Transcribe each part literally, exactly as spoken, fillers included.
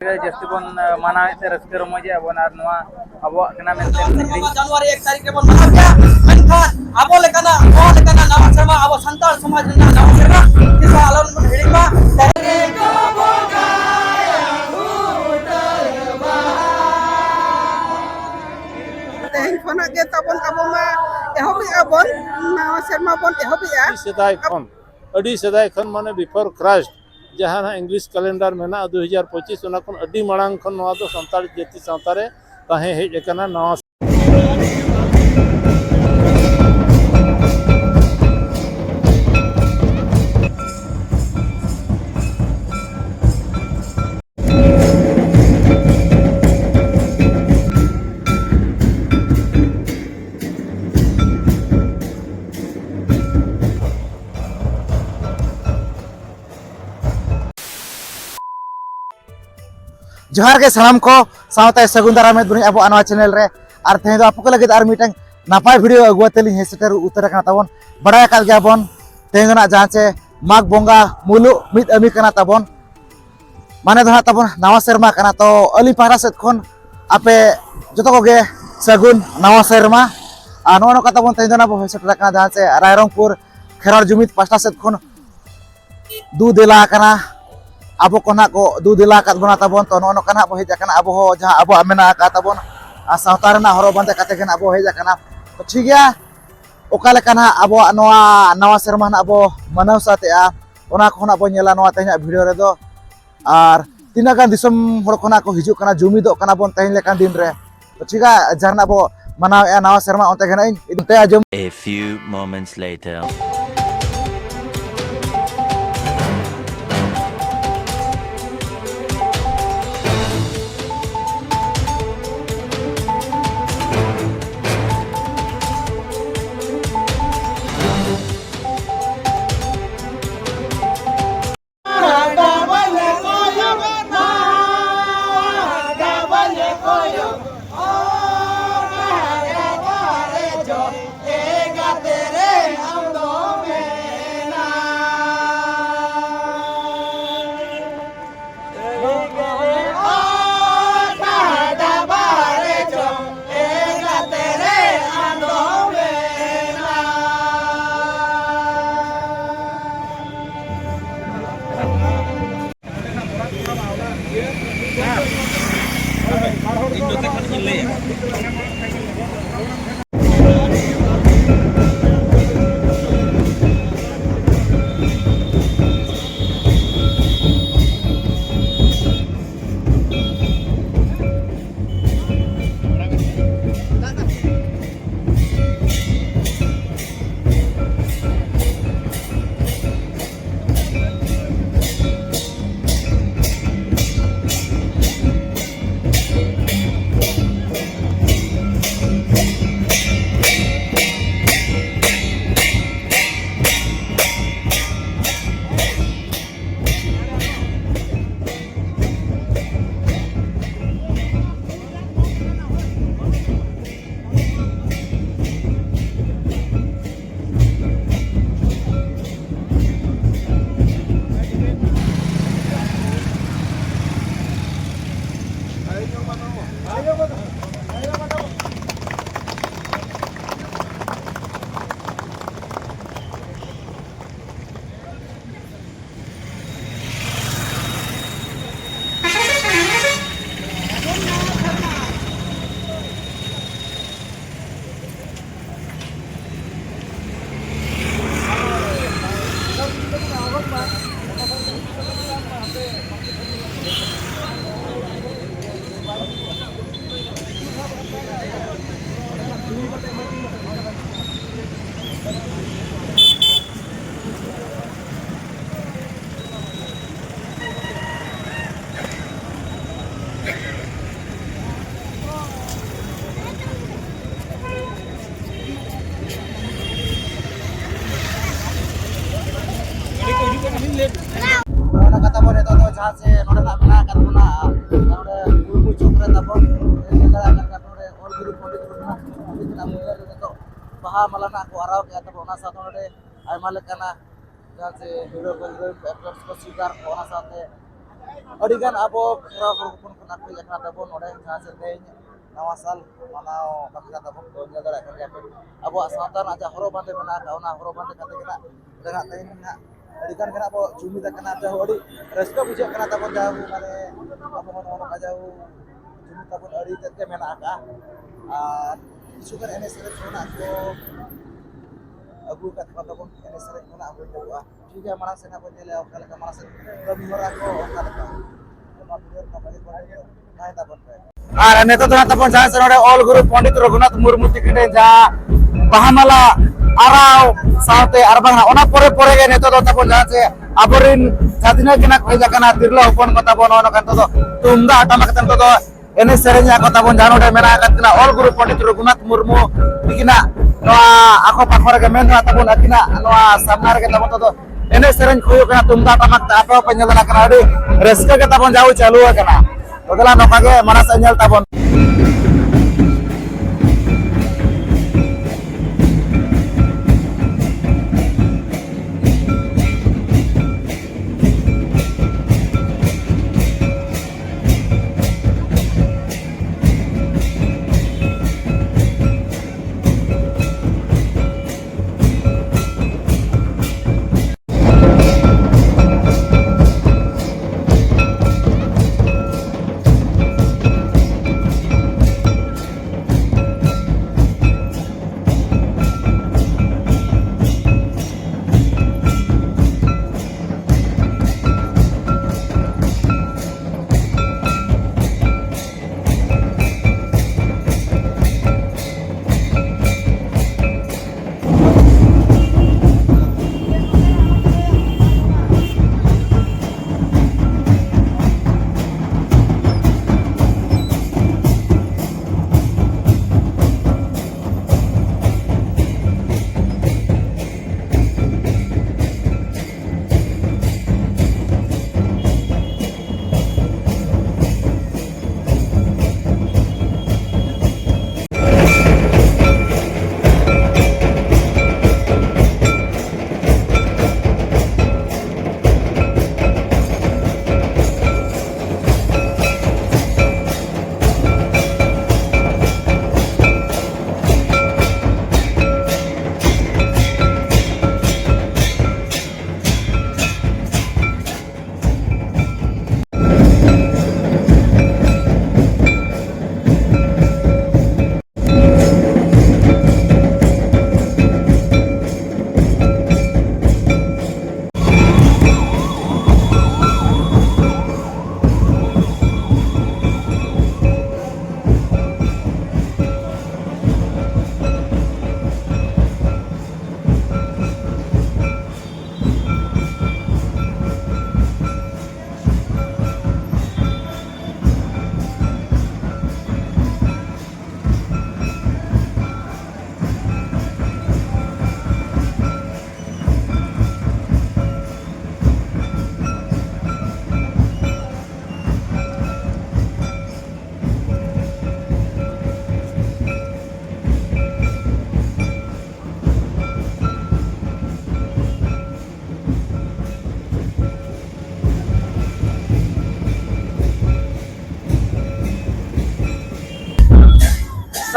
ᱡᱟᱹᱥᱛᱤ ᱵᱚᱱ ᱢᱟᱱᱟᱣᱮᱫ ᱛᱮ ᱨᱟᱹᱥᱠᱟᱹ ᱨᱚᱢᱚᱡᱮᱫ ᱟᱵᱚᱱ, ᱟᱨ ᱱᱚᱣᱟ ᱟᱵᱚᱣᱟᱜ ᱠᱟᱱᱟ ᱢᱮᱱᱛᱮ ᱡᱟᱱᱩᱣᱟᱨᱤ ᱮᱠ ᱛᱟᱹᱨᱤᱠᱷ ᱨᱮᱵᱚᱱ ᱢᱟᱱᱟᱣ ᱜᱮᱭᱟ᱾ ᱢᱮᱱᱠᱷᱟᱱ ᱟᱵᱚ ᱞᱮᱠᱟᱱᱟᱜ, ᱱᱚᱣᱟ ᱞᱮᱠᱟᱱᱟᱜ ᱱᱟᱣᱟ ᱥᱮᱨᱢᱟ ᱟᱵᱚ ᱥᱟᱱᱛᱟᱲ ᱥᱚᱢᱟᱡᱽ ᱨᱮᱱᱟᱜ ᱱᱟᱣᱟ ᱥᱮᱨᱢᱟ ᱛᱤᱥ ᱦᱚᱸ ᱟᱞᱚ ᱵᱚᱱ ᱦᱤᱲᱤᱧ ᱢᱟ᱾ ᱛᱮᱦᱮᱧ ᱠᱷᱚᱱᱟᱜ ᱜᱮ ᱛᱟᱵᱚᱱ, ᱟᱵᱚ ᱢᱟ ᱮᱦᱚᱵᱮᱜᱼᱟ ᱵᱚᱱ, ᱱᱟᱣᱟ ᱥᱮᱨᱢᱟ ᱵᱚᱱ ᱮᱦᱚᱵᱮᱜᱼᱟ᱾ ᱟᱹᱰᱤ ᱥᱮᱫᱟᱭ ᱠᱷᱚᱱ, ᱟᱹᱰᱤ ᱥᱮᱫᱟᱭ ᱠᱷᱚᱱ, ᱢᱟᱱᱮ, before Christ, ᱡᱟᱦᱟᱸ ᱱᱟᱦᱟᱜ English calendar ᱢᱮᱱᱟᱜᱼᱟ, ᱫᱩ ᱦᱟᱡᱟᱨ ᱯᱚᱸᱪᱤᱥ, ᱚᱱᱟ ᱠᱷᱚᱱ ᱟᱹᱰᱤ ᱢᱟᱲᱟᱝ ᱠᱷᱚᱱ ᱱᱚᱣᱟ ᱫᱚ ᱥᱟᱱᱛᱟᱲ ᱡᱟᱹᱛᱤ ᱥᱟᱶᱛᱟ ᱨᱮ ᱛᱟᱦᱮᱸ ᱦᱮᱡ ᱟᱠᱟᱱᱟ᱾ ᱱᱟᱣᱟ ᱡᱚᱦᱟᱨ ᱜᱮ ᱥᱟᱱᱟᱢ ᱠᱚ, ᱥᱟᱶᱛᱮ ᱥᱟᱹᱜᱩᱱ ᱫᱟᱨᱟᱢ ᱮᱫ ᱵᱚᱱᱟᱹᱧ ᱟᱵᱚ ᱱᱚᱣᱟ channel ᱨᱮ᱾ ᱟᱨ ᱛᱮᱦᱮᱧ ᱫᱚ ᱟᱯᱮ ᱠᱚ ᱞᱟᱹᱜᱤᱫ ᱟᱨ ᱢᱤᱫᱴᱟᱝ ᱱᱟᱯᱟᱭ video ᱟᱹᱜᱩ ᱠᱟᱛᱮ ᱞᱤᱧ ᱦᱮᱡ ᱥᱮᱴᱮᱨ ᱩᱛᱟᱹᱨ ᱟᱠᱟᱱᱟ ᱛᱟᱵᱚᱱ᱾ ᱵᱟᱲᱟᱭ ᱟᱠᱟᱫ ᱜᱮᱭᱟ ᱵᱚᱱ, ᱛᱮᱦᱮᱧ ᱫᱚ ᱱᱟᱜ ᱡᱟᱦᱟᱸ ᱪᱮ ᱢᱟᱜᱽ ᱵᱚᱸᱜᱟ ᱢᱩᱞᱩᱜ ᱢᱤᱫ ᱟᱹᱢᱤ ᱠᱟᱱᱟ ᱛᱟᱵᱚᱱ, ᱢᱟᱱᱮ ᱫᱚ ᱱᱟᱜ ᱛᱟᱵᱚᱱ ᱱᱟᱣᱟ ᱥᱮᱨᱢᱟ ᱠᱟᱱᱟ᱾ ᱛᱚ ᱟᱹᱞᱤᱧ ᱯᱟᱦᱴᱟ ᱥᱮᱫ ᱠᱷᱚᱱ ᱟᱯᱮ ᱡᱚᱛᱚ ᱠᱚᱜᱮ ᱥᱟᱹᱜᱩᱱ ᱱᱟᱣᱟ ᱥᱮᱨᱢᱟ᱾ ᱟᱨ ᱱᱚᱜᱼᱚ ᱱᱚᱝᱠᱟ ᱛᱟᱵᱚᱱ ᱛᱮᱦᱮᱧ ᱫᱚ ᱱᱟᱜ ᱵᱚᱱ ᱦᱮᱡ ᱥᱮᱴᱮᱨ ᱟᱠᱟᱱᱟ ᱡᱟᱦᱟᱸ ᱪᱮ ᱨᱟᱭᱨᱚᱝᱯᱩᱨ ᱠᱷᱮᱨᱣᱟᱲ ᱡᱩᱢᱤᱫ ᱯᱟᱦᱴᱟ ᱥᱮᱫ ᱠᱷᱚᱱ ᱫᱩ ᱫᱮᱞᱟ ᱟᱠᱟᱱᱟ᱾ ᱟᱵᱚ ᱠᱚ ᱱᱟᱜ ᱠᱚ ᱫᱩ ᱫᱮᱞᱟ ᱟᱠᱟᱫ ᱵᱚᱱᱟ ᱛᱟᱵᱚᱱ᱾ ᱛᱚ ᱱᱚᱜᱼᱚ ᱱᱚᱝᱠᱟ ᱱᱟᱜ ᱵᱚ ᱦᱮᱡ ᱟᱠᱟᱱᱟ, ᱟᱵᱚ ᱦᱚᱸ ᱡᱟᱦᱟᱸ ᱟᱵᱚᱣᱟᱜ ᱢᱮᱱᱟᱜ ᱟᱠᱟᱫ ᱛᱟᱵᱚᱱ ᱟᱨ ᱥᱟᱶᱛᱟ ᱨᱮᱱᱟᱜ ᱦᱚᱨᱚᱜ ᱵᱟᱸᱫᱮ ᱠᱟᱛᱮ ᱜᱮ ᱱᱟᱜ ᱵᱚ ᱦᱮᱡ ᱟᱠᱟᱱᱟ᱾ ᱛᱚ ᱴᱷᱤᱠ ᱜᱮᱭᱟ, ᱚᱠᱟ ᱞᱮᱠᱟ ᱱᱟᱜ ᱟᱵᱚᱣᱟᱜ ᱱᱚᱣᱟ ᱱᱟᱣᱟ ᱥᱮᱨᱢᱟ ᱱᱟᱜ ᱵᱚ ᱢᱟᱱᱟᱣ ᱥᱟᱹᱛᱮᱜᱼᱟ, ᱚᱱᱟ ᱠᱚ ᱱᱟᱜ ᱵᱚ ᱧᱮᱞᱟ ᱱᱚᱣᱟ ᱛᱮᱦᱮᱧᱟᱜ video ᱨᱮᱫᱚ᱾ ᱟᱨ ᱛᱤᱱᱟᱹᱜ ᱜᱟᱱ ᱫᱤᱥᱚᱢ ᱦᱚᱲ ᱠᱷᱚᱱᱟᱜ ᱠᱚ ᱦᱤᱡᱩᱜ ᱠᱟᱱᱟ, ᱡᱩᱢᱤᱫᱚᱜ ᱠᱟᱱᱟ ᱵᱚᱱ ᱛᱮᱦᱮᱧ ᱞᱮᱠᱟᱱ ᱫᱤᱱ ᱨᱮ᱾ ᱛᱚ ᱴᱷᱤᱠ ᱜᱮᱭᱟ, ᱡᱟᱦᱟᱸ ᱱᱟᱜ ᱵᱚ ᱢᱟᱱᱟᱣᱮᱫᱼᱟ ᱱᱟᱣᱟ ᱥᱮᱨᱢᱟ, ᱚᱱᱛᱮ ᱜᱮ ᱱᱟᱜ ᱤᱧ ᱤᱫᱤ ᱛᱮ ᱟᱸᱡᱚᱢ᱾ A few moments later. ᱤᱧ ᱱᱚᱛᱮ ᱠᱷᱚᱱ ᱤᱧ ᱞᱟᱹᱭᱟ᱾ ᱱᱚᱜᱼᱚ ᱱᱚᱝᱠᱟ ᱛᱟᱵᱚᱱ ᱱᱤᱛᱚᱜ ᱫᱚ ᱡᱟᱦᱟᱸ ᱥᱮ ᱱᱚᱰᱮᱱᱟᱜ ᱢᱮᱱᱟᱜ ᱟᱠᱟᱫ ᱵᱚᱱᱟ, ᱱᱚᱰᱮ ᱦᱩᱲᱢᱩ ᱪᱚᱠ ᱨᱮ ᱛᱟᱵᱚᱱ ᱧᱮᱞ ᱫᱟᱲᱮᱭᱟᱜ ᱠᱟᱱ ᱠᱷᱟᱱ ᱱᱚᱰᱮ ᱚᱞ ᱜᱩᱨᱩ ᱯᱚᱱᱰᱤᱛ ᱨᱚᱜᱷᱩᱱᱟᱛᱷ ᱢᱩᱨᱢᱩ ᱛᱟᱹᱠᱤᱱᱟᱜ ᱢᱩᱴᱷᱟᱹᱱ ᱨᱮ ᱱᱤᱛᱚᱜ ᱵᱟᱦᱟ ᱢᱟᱞᱟ ᱱᱟᱜ ᱠᱚ ᱟᱨᱟᱣ ᱠᱮᱫᱼᱟ᱾ ᱛᱟᱵᱚᱱ ᱚᱱᱟ ᱥᱟᱶᱛᱮ ᱱᱚᱰᱮ ᱟᱭᱢᱟ ᱞᱮᱠᱟᱱᱟᱜ ᱡᱟᱦᱟᱸ ᱥᱮ ᱦᱤᱨᱳ ᱠᱚ, ᱦᱤᱨᱳᱭᱤᱱ ᱠᱚ, ᱮᱠᱴᱨᱮᱥ ᱠᱚ, ᱥᱤᱝᱜᱟᱨ ᱠᱚ, ᱚᱱᱟ ᱥᱟᱶᱛᱮ ᱟᱹᱰᱤᱜᱟᱱ ᱟᱵᱚ ᱠᱷᱮᱨᱣᱟᱲ ᱦᱚᱲ ᱦᱚᱯᱚᱱ ᱠᱷᱚᱱᱟᱜ ᱠᱚ ᱦᱮᱡ ᱟᱠᱟᱱᱟ ᱛᱟᱵᱚᱱ ᱱᱚᱰᱮ ᱡᱟᱦᱟᱸ ᱥᱮ ᱛᱮᱦᱮᱧ ᱱᱟᱣᱟ ᱥᱟᱞ ᱢᱟᱱᱟᱣ ᱵᱟᱠᱷᱨᱟ ᱛᱟᱵᱚᱱ ᱠᱚ ᱧᱮᱞ ᱫᱟᱲᱮᱭᱟᱜ ᱠᱟᱱ ᱜᱮᱭᱟ ᱯᱮ᱾ ᱟᱵᱚᱣᱟᱜ ᱥᱟᱶᱛᱟ ᱨᱮᱱᱟᱜ ᱡᱟᱦᱟᱸ ᱦᱚᱨᱚᱜ ᱵᱟᱸᱫᱮ ᱢᱮᱱᱟᱜ ᱟᱠᱟᱫ, ᱚᱱᱟ ᱦᱚᱨᱚᱜ ᱵᱟᱸᱫᱮ ᱠᱟᱛᱮ ᱜᱮ ᱱᱟᱜ ᱚᱸᱰᱮ ᱱᱟᱜ ᱛᱮᱦᱮᱧ ᱱᱟᱜ ᱟᱹᱰᱤ ᱜᱟᱱ ᱜᱮ ᱱᱟᱜ ᱵᱚ ᱡᱩᱢᱤᱫ ᱟᱠᱟᱱᱟ, ᱡᱟᱦᱳ ᱟᱹᱰᱤ ᱨᱟᱹᱥᱠᱟᱹ ᱵᱩᱡᱷᱟᱹᱜ ᱠᱟᱱᱟ ᱛᱟᱵᱚᱱ, ᱡᱟᱦᱳ ᱢᱟᱱᱮ ᱟᱵᱚ ᱦᱚᱸ ᱱᱚᱜᱼᱚ ᱱᱚᱝᱠᱟ ᱡᱟᱦᱳ ᱡᱩᱢᱤᱫ ᱛᱟᱵᱚᱱ ᱟᱹᱰᱤ ᱛᱮᱫ ᱜᱮ ᱢᱮᱱᱟᱜ ᱟᱠᱟᱫᱼᱟ᱾ ᱟᱨ ᱠᱤᱪᱷᱩ ᱜᱟᱱ ᱮᱱᱮᱡ ᱥᱮᱨᱮᱧ ᱠᱚ ᱱᱟᱜ ᱠᱚ ᱟᱹᱜᱩ ᱟᱠᱟᱫ ᱠᱚᱣᱟ ᱛᱟᱵᱚᱱ, ᱮᱱᱮᱡ ᱥᱮᱨᱮᱧ ᱠᱚ ᱱᱟᱜ ᱵᱚᱱ ᱧᱮᱞᱚᱜᱼᱟ᱾ ᱴᱷᱤᱠ ᱜᱮᱭᱟ, ᱢᱟᱲᱟᱝ ᱥᱮᱫ ᱱᱟᱜ ᱵᱚᱱ ᱧᱮᱞᱮᱜᱼᱟ ᱚᱠᱟ ᱞᱮᱠᱟ ᱢᱟᱲᱟᱝ ᱥᱮᱫ ᱠᱟᱹᱢᱤ ᱦᱚᱨᱟ ᱠᱚ ᱚᱠᱟ ᱞᱮᱠᱟ᱾ ᱱᱚᱣᱟ ᱵᱷᱤᱰᱤᱭᱳ ᱨᱮ ᱱᱚᱝᱠᱟ ᱜᱮ ᱠᱚᱱᱴᱤᱱᱤᱭᱩ ᱛᱟᱦᱮᱸ ᱛᱟᱵᱚᱱ ᱯᱮ᱾ ᱟᱨ ᱱᱤᱛᱚᱜ ᱫᱚ ᱱᱟᱜ ᱛᱟᱵᱚᱱ ᱡᱟᱦᱟᱸ ᱥᱮᱫ ᱱᱚᱰᱮ ᱚᱞ ᱜᱩᱨᱩ ᱯᱚᱱᱰᱤᱛ ᱨᱚᱜᱷᱩᱱᱟᱛᱷ ᱢᱩᱨᱢᱩ ᱛᱤᱠᱤᱱ ᱴᱷᱮᱱ ᱡᱟᱦᱟᱸ ᱵᱟᱦᱟ ᱢᱟᱞᱟ ᱟᱨᱟᱣ ᱥᱟᱶᱛᱮ ᱟᱨ ᱵᱟᱝ ᱚᱱᱟ ᱯᱚᱨᱮ ᱯᱚᱨᱮ ᱜᱮ ᱱᱤᱛᱚᱜ ᱫᱚ ᱛᱟᱵᱚᱱ ᱡᱟᱦᱟᱸ ᱥᱮ ᱟᱵᱚᱨᱮᱱ ᱡᱟᱦᱟᱸ ᱛᱤᱱᱟᱹᱜ ᱜᱮ ᱱᱟᱜ ᱦᱮᱡ ᱟᱠᱟᱱᱟ ᱛᱤᱨᱞᱟᱹ ᱦᱚᱯᱚᱱ ᱠᱚ ᱛᱟᱵᱚᱱ, ᱱᱚᱜᱼᱚ ᱱᱚᱝᱠᱟ ᱱᱤᱛᱚᱜ ᱫᱚ ᱛᱩᱢᱫᱟᱜ ᱴᱟᱢᱟᱠ ᱛᱮ ᱱᱤᱛᱚᱜ ᱫᱚ ᱮᱱᱮᱡ ᱥᱮᱨᱮᱧ ᱟᱠᱚ ᱛᱟᱵᱚᱱ, ᱡᱟᱦᱟᱸ ᱱᱚᱰᱮ ᱢᱮᱱᱟᱜ ᱟᱠᱟᱫ ᱠᱤᱱᱟ ᱚᱞ ᱜᱩᱨᱩ ᱯᱚᱱᱰᱤᱛ ᱨᱚᱜᱷᱩᱱᱟᱛᱷ ᱢᱩᱨᱢᱩ ᱛᱤᱠᱤᱱᱟᱜ ᱱᱚᱣᱟ ᱟᱠᱚ ᱯᱟᱠᱷᱚ ᱨᱮᱜᱮ ᱢᱮᱱ ᱱᱚᱣᱟ ᱛᱟᱵᱚᱱ, ᱟᱹᱠᱤᱱᱟᱜ ᱱᱚᱣᱟ ᱥᱟᱢᱱᱟ ᱨᱮᱜᱮ ᱛᱟᱵᱚᱱ ᱱᱤᱛᱚᱜ ᱫᱚ ᱮᱱᱮᱡ ᱥᱮᱨᱮᱧ ᱠᱚ ᱦᱩᱭᱩᱜ ᱠᱟᱱᱟ, ᱛᱩᱢᱫᱟᱜ ᱴᱟᱢᱟᱠ ᱛᱮ ᱟᱯᱮ ᱦᱚᱸᱯᱮ ᱧᱮᱞ ᱫᱟᱲᱮᱭᱟᱜ ᱠᱟᱱᱟ, ᱟᱹᱰᱤ ᱨᱟᱹᱥᱠᱟᱹ ᱜᱮ ᱛᱟᱵᱚᱱ ᱡᱟᱦᱳ ᱪᱟᱹᱞᱩ ᱟᱠᱟᱱᱟ᱾ ᱛᱚ ᱫᱮᱞᱟ ᱱᱚᱝᱠᱟ ᱜᱮ ᱢᱟᱲᱟᱝ ᱥᱮᱫ ᱧᱮᱞ ᱛᱟᱵᱚᱱ᱾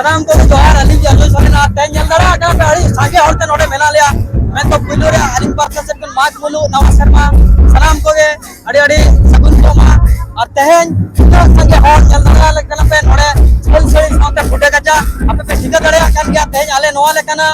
ᱥᱟᱱᱟᱢ ᱠᱚᱜᱮ ᱡᱚᱦᱟᱨ, ᱟᱹᱞᱤᱧ ᱜᱮ ᱟᱡᱚᱭ ᱥᱚᱨᱮᱱ᱾ ᱟᱨ ᱛᱮᱦᱮᱧ ᱧᱮᱞ ᱫᱟᱲᱮᱭᱟᱜ ᱠᱟᱱᱟ ᱯᱮ, ᱟᱹᱰᱤ ᱥᱟᱸᱜᱮ ᱦᱚᱲ ᱛᱮ ᱱᱚᱰᱮ ᱢᱮᱱᱟᱜ ᱞᱮᱭᱟ᱾ ᱢᱮᱱᱫᱚ ᱯᱩᱭᱞᱩ ᱨᱮ ᱟᱹᱞᱤᱧ ᱯᱟᱦᱴᱟ ᱥᱮᱫ ᱠᱷᱚᱱ ᱢᱟᱜᱽ ᱢᱩᱞᱩᱜ ᱱᱟᱣᱟ ᱥᱮᱨᱢᱟ ᱥᱟᱱᱟᱢ ᱠᱚᱜᱮ ᱟᱹᱰᱤ ᱟᱹᱰᱤ ᱥᱟᱹᱜᱩᱱ ᱠᱚᱜ ᱢᱟ᱾ ᱟᱨ ᱛᱮᱦᱮᱧ ᱩᱱᱟᱹᱜ ᱥᱟᱸᱜᱮ ᱦᱚᱲ ᱧᱮᱞ ᱫᱟᱲᱮᱭᱟᱜ ᱠᱟᱱᱟ ᱯᱮ ᱱᱚᱰᱮ ᱥᱟᱹᱞ ᱥᱟᱹᱲᱤ ᱥᱟᱶᱛᱮ ᱯᱷᱩᱴᱟᱹ ᱠᱟᱪᱟ, ᱟᱯᱮ ᱯᱮ ᱴᱷᱤᱠᱟᱹ ᱫᱟᱲᱮᱭᱟᱜ ᱠᱟᱱ ᱜᱮᱭᱟ ᱛᱮᱦᱮᱧ ᱟᱞᱮ ᱱᱚᱣᱟ ᱞᱮᱠᱟᱱᱟᱜ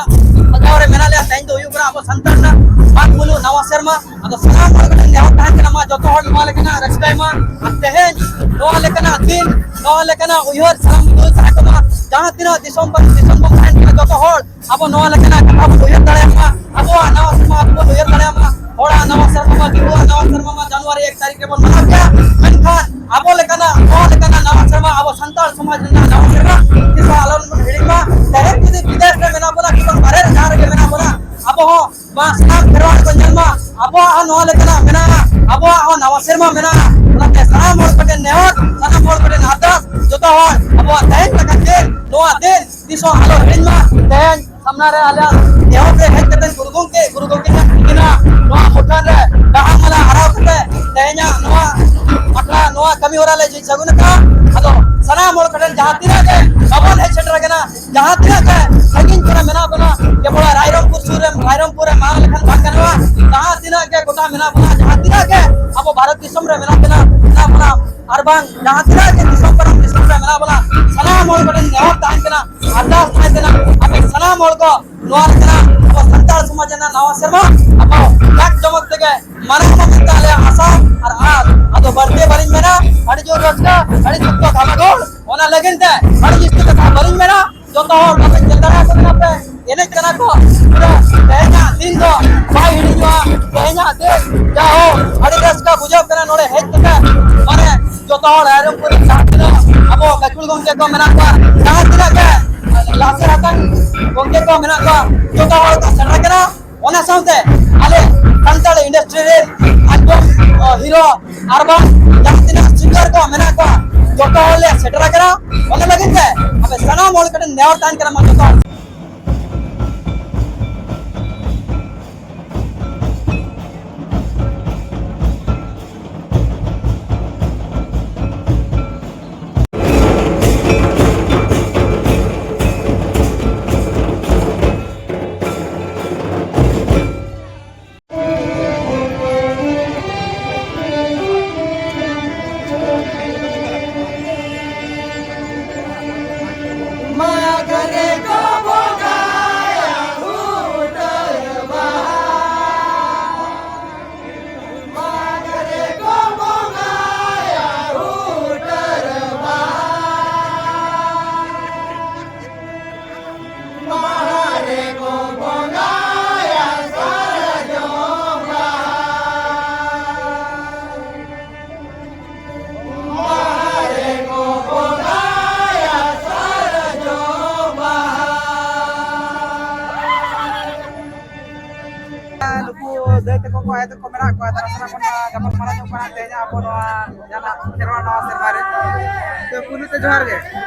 ᱥᱟᱡᱟᱣ ᱨᱮ ᱢᱮᱱᱟᱜ ᱞᱮᱭᱟ᱾ ᱛᱮᱦᱮᱧ ᱫᱚ ᱦᱩᱭᱩᱜ ᱠᱟᱱᱟ ᱟᱵᱚ ᱥᱟᱱᱛᱟᱲ ᱨᱮᱱᱟᱜ ᱢᱟᱜᱽ ᱢᱩᱞᱩᱜ ᱱᱟᱣᱟ ᱥᱮᱨᱢᱟ᱾ ᱟᱫᱚ ᱥᱟᱱᱟᱢ ᱦᱚᱲ ᱠᱟᱹᱴᱤᱡ ᱱᱮᱦᱚᱨ ᱛᱟᱦᱮᱱ ᱠᱟᱱᱟ, ᱢᱟ ᱡᱚᱛᱚ ᱦᱚᱲ ᱱᱚᱣᱟ ᱞᱮᱠᱟᱱᱟᱜ ᱨᱟᱹᱥᱠᱟᱹᱭ ᱢᱟ᱾ ᱟᱨ ᱛᱮᱦᱮᱧ ᱱᱚᱣᱟ ᱞᱮᱠᱟᱱᱟᱜ ᱫᱤᱱ, ᱱᱚᱣᱟ ᱞᱮᱠᱟᱱᱟᱜ ᱩᱭᱦᱟᱹᱨ ᱥᱟᱱᱟᱢ ᱠᱚ ᱛᱟᱦᱮᱸ ᱠᱚᱜ ᱢᱟ᱾ ᱡᱟᱦᱟᱸ ᱛᱤᱱᱟᱹᱜ ᱫᱤᱥᱚᱢ ᱯᱟᱹᱨᱤᱥ ᱫᱤᱥᱚᱢ ᱵᱚᱱ ᱛᱟᱦᱮᱱ ᱠᱟᱱᱟ, ᱡᱚᱛᱚ ᱦᱚᱲ ᱟᱵᱚ ᱱᱚᱣᱟ ᱞᱮᱠᱟᱱᱟᱜ ᱠᱟᱛᱷᱟ ᱵᱚᱱ ᱩᱭᱦᱟᱹᱨ ᱫᱟᱲᱮᱭᱟᱜ ᱢᱟ, ᱟᱵᱚᱣᱟᱜ ᱱᱟᱣᱟ ᱥᱮᱨᱢᱟ ᱟᱵᱚ ᱵᱚᱱ ᱩᱭᱦᱟᱹᱨ ᱫᱟᱲᱮᱭᱟᱜ ᱢᱟ᱾ ᱦᱚᱲᱟᱜ ᱱᱟᱣᱟ ᱥᱮᱨᱢᱟ ᱢᱟ ᱫᱤᱠᱩᱣᱟᱜ ᱱᱟᱣᱟ ᱥᱮᱨᱢᱟ ᱢᱟ ᱡᱟᱱᱩᱣᱟᱨᱤ ᱮᱠ ᱛᱟᱹᱨᱤᱠᱷ ᱨᱮᱵᱚᱱ ᱢᱟᱱᱟᱣ ᱜᱮᱭᱟ, ᱢᱮᱱᱠᱷᱟᱱ ᱟᱵᱚ ᱞᱮᱠᱟᱱᱟᱜ, ᱱᱚᱣᱟ ᱞᱮᱠᱟᱱᱟᱜ ᱱᱟᱣᱟ ᱥᱮᱨᱢᱟ, ᱟᱵᱚ ᱥᱟᱱᱛᱟᱲ ᱥᱚᱢᱟᱡᱽ ᱨᱮᱱᱟᱜ ᱱᱟᱣᱟ ᱥᱮᱨᱢᱟ ᱛᱤᱥ ᱦᱚᱸ ᱟᱞᱚ ᱵᱚᱱ ᱦᱤᱲᱤᱧ ᱢᱟ᱾ ᱛᱮᱦᱮᱧ ᱡᱩᱫᱤ ᱵᱤᱫᱮᱥ ᱨᱮ ᱢᱮᱱᱟᱜ ᱵᱚᱱᱟ ᱠᱤᱝᱵᱟ ᱵᱟᱦᱨᱮ ᱨᱮ ᱡᱟᱦᱟᱸ ᱨᱮᱜᱮ ᱢᱮᱱᱟᱜ ᱵᱚᱱᱟ, ᱟᱵᱚ ᱦᱚᱸ ᱢᱟ ᱥᱟᱱᱟᱢ ᱠᱷᱮᱨᱣᱟᱲ ᱠᱚ ᱧᱮᱞ ᱢᱟ, ᱟᱵᱚᱣᱟᱜ ᱦᱚᱸ ᱱᱚᱣᱟ ᱞᱮᱠᱟᱱᱟᱜ ᱢᱮᱱᱟᱜᱼᱟ, ᱟᱵᱚᱣᱟᱜ ᱦᱚᱸ ᱱᱟᱣᱟ ᱥᱮᱨᱢᱟ ᱢᱮᱱᱟᱜᱼᱟ᱾ ᱚᱱᱟᱛᱮ ᱥᱟᱱᱟᱢ ᱦᱚᱲ ᱠᱚᱴᱷᱮᱱ ᱱᱮᱦᱚᱨ, ᱥᱟᱱᱟᱢ ᱦᱚᱲ ᱠᱚᱴᱷᱮᱱ ᱟᱨᱫᱟᱥ, ᱡᱚᱛᱚ ᱦᱚᱲ ᱟᱵᱚᱣᱟᱜ ᱛᱮᱦᱮᱧ ᱞᱮᱠᱟᱱ ᱫᱤᱱ, ᱱᱚᱣᱟ ᱫᱤᱱ ᱛᱤᱥ ᱦᱚᱸ ᱟᱞᱚ ᱦᱤᱲᱤᱧ ᱢᱟ᱾ ᱛᱮᱦᱮᱧ ᱥᱟᱢᱱᱟ ᱨᱮ ᱟᱞᱮᱭᱟᱜ ᱮᱦᱚᱵ ᱨᱮ ᱦᱮᱡ ᱠᱟᱛᱮ ᱜᱩᱨᱩ ᱜᱚᱢᱠᱮ, ᱜᱩᱨᱩ ᱜᱚᱢᱠᱮ ᱛᱟᱹᱠᱤᱱᱟᱜ ᱱᱚᱣᱟ ᱢᱩᱴᱷᱟᱹᱱ ᱨᱮ ᱵᱟᱦᱟ ᱢᱟᱞᱟ ᱟᱨᱟᱣ ᱠᱟᱛᱮ ᱛᱮᱦᱮᱧᱟᱜ ᱱᱚᱣᱟ ᱟᱠᱷᱲᱟ, ᱱᱚᱣᱟ ᱠᱟᱹᱢᱤ ᱦᱚᱨᱟ ᱞᱮ ᱡᱷᱤᱡ ᱥᱟᱹᱜᱩᱱ ᱟᱠᱟᱫᱼᱟ᱾ ᱟᱫᱚ ᱥᱟᱱᱟᱢ ᱦᱚᱲ ᱠᱚᱴᱷᱮᱱ ᱡᱟᱦᱟᱸ ᱛᱤᱱᱟᱹᱜ ᱜᱮ ᱵᱟᱵᱚᱱ ᱦᱮᱡ ᱥᱮᱴᱮᱨ ᱟᱠᱟᱱᱟ, ᱡᱟᱦᱟᱸ ᱛᱤᱱᱟᱹᱜ ᱜᱮ ᱥᱟᱺᱜᱤᱧ ᱠᱚᱨᱮ ᱢᱮᱱᱟᱜ ᱵᱚᱱᱟ, ᱡᱮᱢᱚᱱ ᱨᱟᱭᱨᱚᱝᱯᱩᱨ ᱥᱩᱨ ᱨᱮ, ᱨᱟᱭᱨᱚᱝᱯᱩᱨ ᱨᱮ ᱢᱟᱲᱟᱝ ᱞᱮᱠᱷᱟᱱ ᱵᱟᱝ ᱜᱟᱱᱚᱜᱼᱟ᱾ ᱡᱟᱦᱟᱸ ᱛᱤᱱᱟᱹᱜ ᱜᱮ ᱜᱚᱴᱟ ᱢᱮᱱᱟᱜ ᱵᱚᱱᱟ, ᱡᱟᱦᱟᱸ ᱛᱤᱱᱟᱹᱜ ᱜᱮ ᱟᱵᱚ ᱵᱷᱟᱨᱚᱛ ᱫᱤᱥᱚᱢ ᱨᱮ ᱢᱮᱱᱟᱜ ᱵᱚᱱᱟ, ᱢᱮᱱᱟᱜ ᱵᱚᱱᱟ, ᱟᱨ ᱵᱟᱝ ᱡᱟᱦᱟᱸ ᱛᱤᱱᱟᱹᱜ ᱜᱮ ᱫᱤᱥᱚᱢ ᱯᱟᱨᱚᱢ ᱫᱤᱥᱚᱢ ᱨᱮ ᱢᱮᱱᱟᱜ ᱵᱚᱱᱟ, ᱥᱟᱱᱟᱢ ᱦᱚᱲ ᱠᱚᱴᱷᱮᱱ ᱱᱮᱦᱚᱨ ᱛᱟᱦᱮᱱ ᱠᱟᱱᱟ, ᱟᱨᱫᱟᱥ ᱛᱟᱦᱮᱱ ᱠᱟᱱᱟ, ᱟᱯᱮ ᱥᱟᱱᱟᱢ ᱦᱚᱲ ᱠᱚ ᱱᱚᱣᱟ ᱞᱮᱠᱟᱱᱟᱜ ᱟᱵᱚ ᱥᱟᱱᱛᱟᱲ ᱥᱚᱢᱟᱡᱽ ᱨᱮᱱᱟᱜ ᱱᱟᱣᱟ ᱥᱮᱨᱢᱟ ᱟᱵᱚ ᱡᱟᱠ ᱡᱚᱢᱚᱠ ᱛᱮᱜᱮ ᱢᱟᱱᱟᱣ ᱢᱟ ᱢᱮᱱᱛᱮ ᱟᱞᱮᱭᱟᱜ ᱟᱥᱟ ᱟᱨ ᱟᱸᱥ᱾ ᱟᱫᱚ ᱵᱟᱹᱲᱛᱤ ᱵᱟᱹᱞᱤᱧ ᱢᱮᱱᱟ, ᱟᱹᱰᱤ ᱡᱳᱨ ᱨᱟᱹᱥᱠᱟᱹ, ᱟᱹᱰᱤ ᱥᱚᱠᱛᱚ ᱜᱷᱟᱢᱟᱜᱷᱳᱲ, ᱚᱱᱟ ᱞᱟᱹᱜᱤᱫ ᱛᱮ ᱟᱹᱰᱤ ᱡᱟᱹᱥᱛᱤ ᱠᱟᱛᱷᱟ ᱵᱟᱹᱞᱤᱧ ᱢᱮᱱᱟ᱾ ᱡᱚᱛᱚ ᱦᱚᱲ ᱵᱟᱯᱮ ᱧᱮᱞ ᱫᱟᱲᱮᱭᱟᱠᱚ ᱠᱟᱱᱟ ᱯᱮ, ᱮᱱᱮᱡ ᱠᱟᱱᱟ ᱠᱚ᱾ ᱯᱩᱨᱟᱹ ᱛᱮᱦᱮᱧᱟᱜ ᱫᱤᱱ ᱫᱚ ᱵᱟᱭ ᱦᱤᱲᱤᱧᱚᱜᱼᱟ᱾ ᱛᱮᱦᱮᱧᱟᱜ ᱫᱤᱱ ᱡᱟᱭᱦᱳᱠ ᱟᱹᱰᱤ ᱨᱟᱹᱥᱠᱟᱹ ᱵᱩᱡᱷᱟᱹᱜ ᱠᱟᱱᱟ ᱱᱚᱰᱮ ᱦᱮᱡ ᱠᱟᱛᱮ, ᱢᱟᱱᱮ ᱡᱚᱛᱚ ᱦᱚᱲ ᱨᱟᱭᱨᱚᱝᱯᱩᱨ ᱨᱮ ᱡᱟᱦᱟᱸ ᱛᱤᱱᱟᱹᱜ ᱟᱵᱚ ᱜᱟᱹᱠᱷᱩᱲ ᱜᱚᱢᱠᱮ ᱠᱚ ᱢᱮᱱᱟᱜ ᱠᱚᱣᱟ, ᱡᱟᱦᱟᱸ ᱛᱤᱱᱟᱹᱜ ᱜᱮ ᱞᱟᱥᱮᱨ ᱟᱠᱟᱱ ᱜᱚᱢᱠᱮ ᱠᱚ ᱢᱮᱱᱟᱜ ᱠᱚᱣᱟ, ᱡᱚᱛᱚ ᱦᱚᱲ ᱠᱚ ᱥᱮᱴᱮᱨ ᱠᱟᱱᱟ᱾ ᱚᱱᱟ ᱥᱟᱶᱛᱮ ᱟᱞᱮ ᱥᱟᱱᱛᱟᱲ ᱤᱱᱰᱟᱥᱴᱨᱤ ᱨᱮᱱ ᱟᱸᱡᱚᱢ, ᱚ, ᱦᱤᱨᱳ ᱟᱨ ᱵᱟᱝ ᱡᱟᱦᱟᱸ ᱛᱤᱱᱟᱹᱜ ᱥᱤᱝᱜᱟᱨ ᱠᱚ ᱢᱮᱱᱟᱜ ᱠᱚᱣᱟ, ᱡᱚᱛᱚ ᱦᱚᱲ ᱞᱮ ᱥᱮᱴᱮᱨ ᱟᱠᱟᱱᱟ᱾ ᱚᱱᱟ ᱞᱟᱹᱜᱤᱫ ᱛᱮ ᱟᱯᱮ ᱥᱟᱱᱟᱢ ᱦᱚᱲ ᱠᱟᱹᱴᱤᱡ ᱱᱮᱦᱚᱨ ᱛᱟᱦᱮᱱ ᱠᱟᱱᱟ, ᱢᱟ ᱡᱚᱛᱚ ᱦᱚᱲ ᱠᱚ ᱟᱭᱳ ᱛᱟᱠᱚ ᱢᱮᱱᱟᱜ ᱠᱚᱣᱟ, ᱛᱟᱨᱟ ᱥᱟᱱᱟᱢ ᱵᱚᱱ ᱜᱟᱯᱟᱞ ᱢᱟᱨᱟᱣ ᱧᱚᱜ ᱠᱟᱱᱟ ᱛᱮᱦᱮᱧ ᱟᱵᱚ ᱱᱚᱣᱟ ᱡᱟᱦᱟᱱᱟᱜ ᱠᱷᱮᱨᱣᱟᱲ ᱱᱟᱣᱟ ᱥᱮᱨᱢᱟ ᱨᱮ᱾ ᱛᱚ ᱯᱩᱭᱞᱩ ᱛᱮ ᱡᱚᱦᱟᱨ ᱜᱮ᱾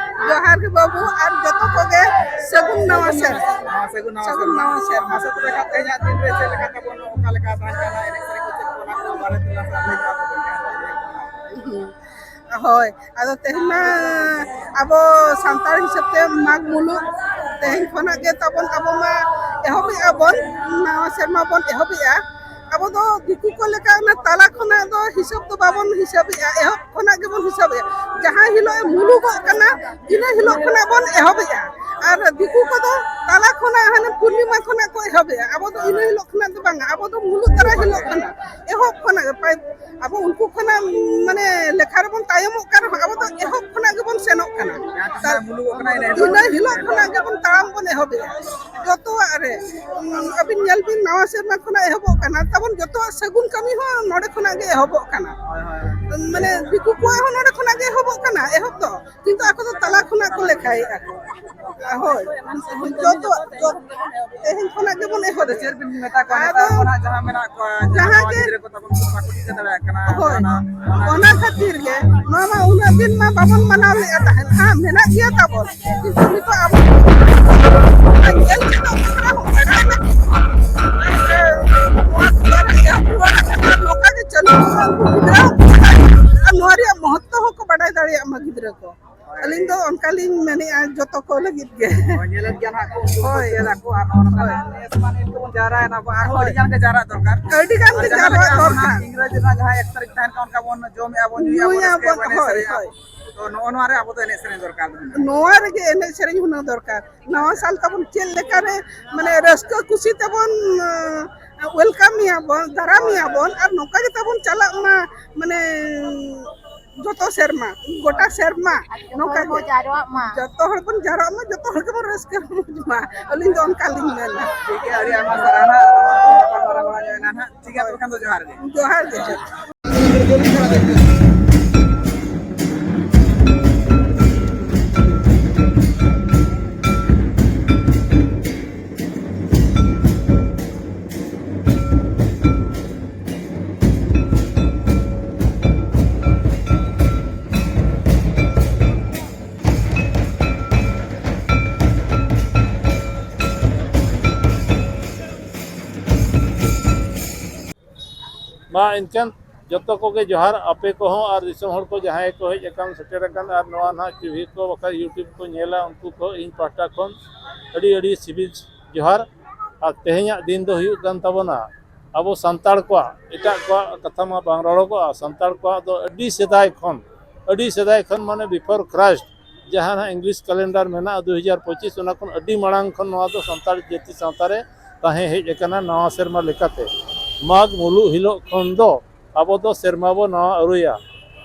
ᱡᱚᱦᱟᱨ ᱜᱮ ᱵᱟᱹᱵᱩ, ᱟᱨ ᱡᱚᱛᱚ ᱠᱚᱜᱮ ᱥᱟᱹᱜᱩᱱ ᱱᱟᱣᱟ ᱥᱮᱨᱢᱟ᱾ ᱦᱮᱸ, ᱥᱟᱹᱜᱩᱱ ᱱᱟᱣᱟ ᱥᱟᱹᱜᱩᱱ ᱥᱮᱨᱢᱟ᱾ ᱱᱟᱣᱟ ᱥᱮᱨᱢᱟ᱾ ᱢᱟᱥᱮ ᱛᱚᱵᱮ ᱠᱷᱟᱱ ᱛᱮᱦᱮᱧᱟᱜ ᱫᱤᱱ ᱨᱮ ᱪᱮᱫ ᱞᱮᱠᱟ ᱛᱟᱵᱚᱱ, ᱚᱠᱟ ᱞᱮᱠᱟ ᱛᱟᱦᱮᱸ ᱠᱟᱱᱟ, ᱮᱱᱮᱡ ᱥᱮᱨᱮᱧ ᱠᱚ ᱪᱮᱫ ᱠᱚ, ᱚᱱᱟ ᱠᱚ ᱵᱟᱨᱮ ᱛᱮ ᱱᱟᱥᱮ ᱞᱟᱹᱭ ᱧᱚᱜ ᱟᱵᱚᱱ ᱠᱷᱟᱱ᱾ ᱦᱳᱭ, ᱟᱫᱚ ᱛᱮᱦᱮᱧ ᱢᱟ ᱟᱵᱚ ᱥᱟᱱᱛᱟᱲ ᱦᱤᱥᱟᱹᱵ ᱛᱮ ᱢᱟᱜᱽ ᱢᱩᱞᱩᱜ, ᱛᱮᱦᱮᱧ ᱠᱷᱚᱱᱟᱜ ᱜᱮ ᱛᱟᱵᱚᱱ, ᱟᱵᱚ ᱢᱟ ᱮᱦᱚᱵᱮᱜᱼᱟ ᱵᱚᱱ, ᱱᱟᱣᱟ ᱥᱮᱨᱢᱟ ᱵᱚᱱ ᱮᱦᱚᱵᱮᱜᱼᱟ᱾ ᱟᱵᱚ ᱫᱚ ᱫᱤᱠᱩ ᱠᱚ ᱞᱮᱠᱟ ᱚᱱᱟ ᱛᱟᱞᱟ ᱠᱷᱚᱱᱟᱜ ᱫᱚ ᱦᱤᱥᱟᱹᱵ ᱫᱚ ᱵᱟᱵᱚᱱ ᱦᱤᱥᱟᱹᱵᱮᱜᱼᱟ, ᱮᱦᱚᱵ ᱠᱷᱚᱱᱟᱜ ᱜᱮᱵᱚᱱ ᱦᱤᱥᱟᱹᱵᱮᱜᱼᱟ᱾ ᱡᱟᱦᱟᱸ ᱦᱤᱞᱳᱜ ᱮ ᱢᱩᱞᱩᱜᱚᱜ ᱠᱟᱱᱟ, ᱤᱱᱟᱹ ᱦᱤᱞᱳᱜ ᱠᱷᱚᱱᱟᱜ ᱵᱚᱱ ᱮᱦᱚᱵᱮᱜᱼᱟ᱾ ᱟᱨ ᱫᱤᱠᱩ ᱠᱚᱫᱚ ᱛᱟᱞᱟ ᱠᱷᱚᱱᱟᱜ, ᱦᱟᱱᱮ ᱯᱩᱨᱱᱤᱢᱟ ᱠᱷᱚᱱᱟᱜ ᱠᱚ ᱮᱦᱚᱵᱮᱜᱼᱟ, ᱟᱵᱚ ᱫᱚ ᱤᱱᱟᱹ ᱦᱤᱞᱳᱜ ᱠᱷᱚᱱᱟᱜ ᱫᱚ ᱵᱟᱝᱟ, ᱟᱵᱚ ᱫᱚ ᱢᱩᱞᱩᱜ ᱛᱟᱨᱟ ᱦᱤᱞᱳᱜ ᱠᱷᱚᱱᱟᱜ, ᱮᱦᱚᱵ ᱠᱷᱚᱱᱟᱜ ᱜᱮ᱾ ᱯᱟᱭ-, ᱟᱵᱚ ᱩᱱᱠᱩ ᱠᱷᱚᱱᱟᱜ, ᱢᱟᱱᱮ, ᱞᱮᱠᱷᱟ ᱨᱮᱵᱚᱱ ᱛᱟᱭᱚᱢᱚᱜ ᱠᱟᱱ ᱨᱮᱦᱚᱸ, ᱟᱵᱚ ᱫᱚ ᱮᱦᱚᱵ ᱠᱷᱚᱱᱟᱜ ᱜᱮᱵᱚᱱ ᱥᱮᱱᱚᱜ ᱠᱟᱱᱟ᱾ ᱡᱟᱦᱟᱸ ᱛᱤᱥ ᱛᱟᱨ-, ᱢᱩᱞᱩᱜᱚᱜ ᱠᱟᱱᱟ, ᱤᱱᱟᱹ ᱦᱤᱞᱳᱜ ᱤᱱᱟᱹ ᱦᱤᱞᱳᱜ ᱠᱷᱚᱱᱟᱜ ᱜᱮᱵᱚᱱ ᱛᱟᱲᱟᱢ ᱵᱚᱱ ᱮᱦᱚᱵᱮᱜᱼᱟ᱾ ᱡᱚᱛᱚᱣᱟᱜ ᱨᱮ, ᱩᱸ, ᱟᱹᱵᱤᱱ ᱧᱮᱞ ᱵᱤᱱ, ᱱᱟᱣᱟ ᱥᱮᱨᱢᱟ ᱠᱷᱚᱱᱟᱜ ᱮᱦᱚᱵᱚᱜ ᱠᱟᱱᱟ, ᱛᱟᱵᱚᱱ ᱡᱚᱛᱚᱣᱟᱜ ᱥᱟᱹᱜᱩᱱ ᱠᱟᱹᱢᱤ ᱦᱚᱸ ᱱᱚᱰᱮ ᱠᱷᱚᱱᱟᱜ ᱜᱮ ᱮᱦᱚᱵᱚᱜ ᱠᱟᱱᱟ᱾ ᱦᱳᱭ, ᱦᱳᱭ, ᱦᱳᱭ᱾ ᱢᱟᱱᱮ, ᱫᱤᱠᱩ ᱠᱚᱣᱟᱜ ᱦᱚᱸ ᱱᱚᱰᱮ ᱠᱷᱚᱱᱟᱜ ᱜᱮ ᱮᱦᱚᱵᱚᱜ ᱠᱟᱱᱟ, ᱮᱦᱚᱵ ᱫᱚ, ᱠᱤᱱᱛᱩ ᱟᱠᱚ ᱫᱚ ᱛᱟᱞᱟ ᱠᱷᱚᱱᱟᱜ ᱠᱚ ᱞᱮᱠᱷᱟᱭᱮᱫᱼᱟ ᱠᱚ᱾ ᱦᱳᱭ, ᱡᱚᱛᱚ, ᱡᱚᱛᱚ, ᱛᱮᱦᱮᱧ ᱠᱷᱚᱱᱟᱜ ᱜᱮᱵᱚᱱ ᱮᱦᱚᱵ᱾ ᱟᱫᱚ ᱪᱮᱫ ᱵᱤᱱ ᱢᱮᱛᱟ ᱠᱚᱣᱟ ᱟᱫᱚ ᱱᱮᱛᱟᱨ ᱠᱚ ᱱᱟᱦᱟᱜ ᱡᱟᱦᱟᱸ ᱢᱮᱱᱟᱜ ᱠᱚᱣᱟ, ᱡᱟᱦᱟᱸ ᱡᱟᱦᱟᱸ ᱱᱟᱣᱟ ᱜᱮ ᱜᱤᱫᱽᱨᱟᱹ ᱠᱚ ᱛᱟᱵᱚᱱ ᱠᱚ ᱵᱟᱠᱚ ᱴᱷᱤᱠᱟᱹ ᱫᱟᱲᱮᱭᱟᱜ ᱠᱟᱱᱟ, ᱦᱳᱭ, ᱡᱟᱦᱟᱱᱟᱜ ᱚᱱᱟ ᱠᱷᱟᱹᱛᱤᱨ ᱜᱮ ᱱᱚᱣᱟ ᱢᱟ ᱩᱱᱟᱹᱜ ᱫᱤᱱ ᱢᱟ ᱵᱟᱵᱚᱱ ᱢᱟᱱᱟᱣ ᱞᱮᱫᱼᱟ ᱛᱟᱦᱮᱸᱫ, ᱦᱮᱸ, ᱢᱮᱱᱟᱜ ᱜᱮᱭᱟ ᱛᱟᱵᱚᱱ, ᱠᱤᱱᱛᱩ ᱱᱤᱛᱚᱜ ᱟᱵᱚ ᱧᱮᱞ ᱪᱮᱫᱚᱜ ᱠᱟᱱᱟ, ᱵᱟᱰᱟᱭ ᱞᱟᱹᱜᱤᱫ᱾ ᱱᱚᱣᱟ ᱠᱚ ᱱᱚᱝᱠᱟ ᱜᱮ ᱪᱟᱹᱞᱩ ᱠᱚᱜᱼᱟ, ᱩᱱᱠᱩ ᱜᱤᱫᱽᱨᱟᱹ ᱦᱚᱸᱠᱚ ᱵᱟᱰᱟᱭ, ᱟᱨ ᱱᱚᱣᱟ ᱨᱮᱭᱟᱜ ᱢᱚᱦᱚᱛᱛᱚ ᱦᱚᱸᱠᱚ ᱵᱟᱰᱟᱭ ᱫᱟᱲᱮᱭᱟᱜ ᱢᱟ ᱜᱤᱫᱽᱨᱟᱹ ᱠᱚ᱾ ᱟᱹᱞᱤᱧ ᱫᱚ ᱚᱱᱠᱟ ᱞᱤᱧ ᱢᱮᱱᱮᱫᱼᱟ ᱡᱚᱛᱚ ᱠᱚ ᱞᱟᱹᱜᱤᱫ ᱜᱮ᱾ ᱦᱳᱭ, ᱧᱮᱞᱮᱫ ᱜᱮᱭᱟ ᱱᱟᱦᱟᱜ ᱠᱚ, ᱩᱱᱠᱩ ᱠᱚ ᱦᱳᱭ᱾ ᱪᱮᱫ ᱟᱠᱚ, ᱟᱨ ᱱᱚᱜᱼᱚ ᱱᱚᱝᱠᱟ ᱦᱳᱭ᱾ ᱱᱟᱦᱟᱜ ᱱᱮᱥ ᱢᱟ ᱱᱤᱛ ᱫᱚᱵᱚᱱ ᱡᱟᱣᱨᱟᱭᱮᱱᱟ ᱵᱚ, ᱟᱨᱦᱚᱸ ᱦᱳᱭ᱾ ᱟᱹᱰᱤ ᱜᱟᱱ ᱜᱮ ᱡᱟᱣᱨᱟ ᱫᱚᱨᱠᱟᱨ᱾ ᱟᱹᱰᱤ ᱜᱟᱱ ᱜᱮ ᱟᱨ ᱡᱟᱦᱟᱸ ᱡᱟᱣᱨᱟ ᱞᱮᱠᱟ ᱫᱚᱨᱠᱟᱨ᱾ ᱟᱵᱚᱱᱟᱜ ᱤᱝᱨᱮᱡᱤ ᱨᱮᱱᱟᱜ ᱡᱟᱦᱟᱸ ᱮᱠ ᱛᱟᱹᱨᱤᱠᱷ ᱛᱟᱦᱮᱱ ᱠᱟᱱᱟ, ᱚᱱᱠᱟ ᱵᱚᱱ ᱡᱚᱢᱮᱫᱼᱟ ᱵᱚᱱ, ᱧᱩᱭᱮᱫᱼᱟ ᱵᱚᱱ, ᱧᱩᱭᱟᱵᱚᱱ, ᱨᱟᱹᱥᱠᱟᱹᱭᱟᱵᱚᱱ, ᱦᱳᱭ, ᱮᱱᱮᱡ ᱥᱮᱨᱮᱧ ᱦᱳᱭ᱾ ᱟᱵᱚᱱ᱾ ᱛᱚ, ᱱᱚᱜᱼᱚ ᱱᱚᱣᱟ ᱨᱮ ᱟᱵᱚ ᱫᱚ ᱮᱱᱮᱡ ᱥᱮᱨᱮᱧ ᱫᱚᱨᱠᱟᱨ ᱫᱚ ᱢᱮᱱᱟᱜᱼᱟ᱾ ᱱᱚᱣᱟ ᱨᱮᱜᱮ ᱮᱱᱮᱡ ᱥᱮᱨᱮᱧ ᱦᱩᱱᱟᱹᱝ ᱫᱚᱨᱠᱟᱨ᱾ ᱱᱟᱣᱟ ᱥᱟᱞ ᱛᱟᱵᱚᱱ ᱪᱮᱫ ᱞᱮᱠᱟᱨᱮ, ᱢᱟᱱᱮ, ᱨᱟᱹᱥᱠᱟᱹ ᱠᱩᱥᱤ ᱛᱮᱵᱚᱱ, ᱟᱸ, welcome ᱮᱭᱟ ᱵᱚᱱ, ᱫᱟᱨᱟᱢ ᱮᱭᱟ ᱵᱚᱱ, ᱟᱨ ᱱᱚᱝᱠᱟ ᱜᱮ ᱛᱟᱵᱚᱱ ᱪᱟᱞᱟᱜ ᱢᱟ, ᱢᱟᱱᱮ, ᱡᱚᱛᱚ ᱥᱮᱨᱢᱟ, ᱜᱚᱴᱟ ᱥᱮᱨᱢᱟ ᱱᱚᱝᱠᱟ ᱜᱮ᱾ ᱡᱚᱛᱚ ᱦᱚᱲ ᱵᱚᱱ ᱡᱟᱨᱣᱟᱜ ᱢᱟ, ᱡᱚᱛᱚ ᱦᱚᱲ ᱜᱮᱵᱚᱱ ᱨᱟᱹᱥᱠᱟᱹ ᱨᱚᱢᱚᱡᱽ ᱢᱟ, ᱟᱹᱞᱤᱧ ᱫᱚ ᱚᱱᱠᱟ ᱞᱤᱧ ᱢᱮᱱᱟ᱾ ᱴᱷᱤᱠ ᱜᱮᱭᱟ, ᱟᱹᱰᱤ ᱟᱭᱢᱟ ᱥᱟᱨᱦᱟᱣ ᱱᱟᱦᱟᱜ, ᱜᱟᱯᱟᱞ ᱢᱟᱨᱟᱣ ᱵᱟᱲᱟ ᱧᱚᱜ ᱮᱱᱟ ᱱᱟᱦᱟᱜ᱾ ᱴᱷᱤᱠ ᱜᱮᱭᱟ, ᱛᱚᱵᱮ ᱠᱷᱟᱱ ᱫᱚ ᱡᱚᱦᱟᱨ ᱜᱮ᱾ ᱡᱚᱦᱟᱨ ᱜᱮ᱾ ᱢᱟ ᱮᱱᱠᱷᱟᱱ ᱡᱚᱛᱚ ᱠᱚᱜᱮ ᱡᱚᱦᱟᱨ, ᱟᱯᱮ ᱠᱚᱦᱚᱸ ᱟᱨ ᱫᱤᱥᱚᱢ ᱦᱚᱲ ᱠᱚ ᱡᱟᱦᱟᱸᱭ ᱠᱚ ᱦᱮᱡ ᱟᱠᱟᱱ, ᱥᱮᱴᱮᱨ ᱟᱠᱟᱱ, ᱟᱨ ᱱᱚᱣᱟ ᱱᱟᱦᱟᱜ ᱴᱤᱵᱷᱤ ᱠᱚ ᱵᱟᱠᱷᱟᱡ YouTube ᱠᱚ ᱧᱮᱞᱟ, ᱩᱱᱠᱩ ᱠᱚ ᱤᱧ ᱯᱟᱦᱴᱟ ᱠᱷᱚᱱ ᱟᱹᱰᱤ ᱟᱹᱰᱤ ᱥᱤᱵᱤᱞ ᱡᱚᱦᱟᱨ᱾ ᱟᱨ ᱛᱮᱦᱮᱧᱟᱜ ᱫᱤᱱ ᱫᱚ ᱦᱩᱭᱩᱜ ᱠᱟᱱ ᱛᱟᱵᱚᱱᱟ ᱟᱵᱚ ᱥᱟᱱᱛᱟᱲ ᱠᱚᱣᱟᱜ, ᱮᱴᱟᱜ ᱠᱚᱣᱟᱜ ᱠᱟᱛᱷᱟ ᱢᱟ ᱵᱟᱝ ᱨᱚᱲᱚᱜᱚᱜᱼᱟ, ᱥᱟᱱᱛᱟᱲ ᱠᱚᱣᱟᱜ ᱫᱚ ᱟᱹᱰᱤ ᱥᱮᱫᱟᱭ ᱠᱷᱚᱱ, ᱟᱹᱰᱤ ᱥᱮᱫᱟᱭ ᱠᱷᱚᱱ ᱢᱟᱱᱮ before Christ, ᱡᱟᱦᱟᱸ ᱱᱟᱦᱟᱜ English calendar ᱢᱮᱱᱟᱜᱼᱟ ᱫᱩ ᱦᱟᱡᱟᱨ ᱯᱚᱸᱪᱤᱥ, ᱚᱱᱟ ᱠᱷᱚᱱ ᱟᱹᱰᱤ ᱢᱟᱲᱟᱝ ᱠᱷᱚᱱ ᱱᱚᱣᱟ ᱫᱚ ᱥᱟᱱᱛᱟᱲ ᱡᱟᱹᱛᱤ ᱥᱟᱶᱛᱟ ᱨᱮ ᱛᱟᱦᱮᱸ ᱦᱮᱡ ᱟᱠᱟᱱᱟ᱾ ᱱᱟᱣᱟ ᱥᱮᱨᱢᱟ ᱞᱮᱠᱟᱛᱮ ᱢᱟᱜᱽ ᱢᱩᱞᱩᱜ ᱦᱤᱞᱳᱜ ᱠᱷᱚᱱ ᱫᱚ ᱟᱵᱚ ᱫᱚ ᱥᱮᱨᱢᱟ ᱵᱚ ᱱᱟᱣᱟ ᱟᱹᱨᱩᱭᱟ᱾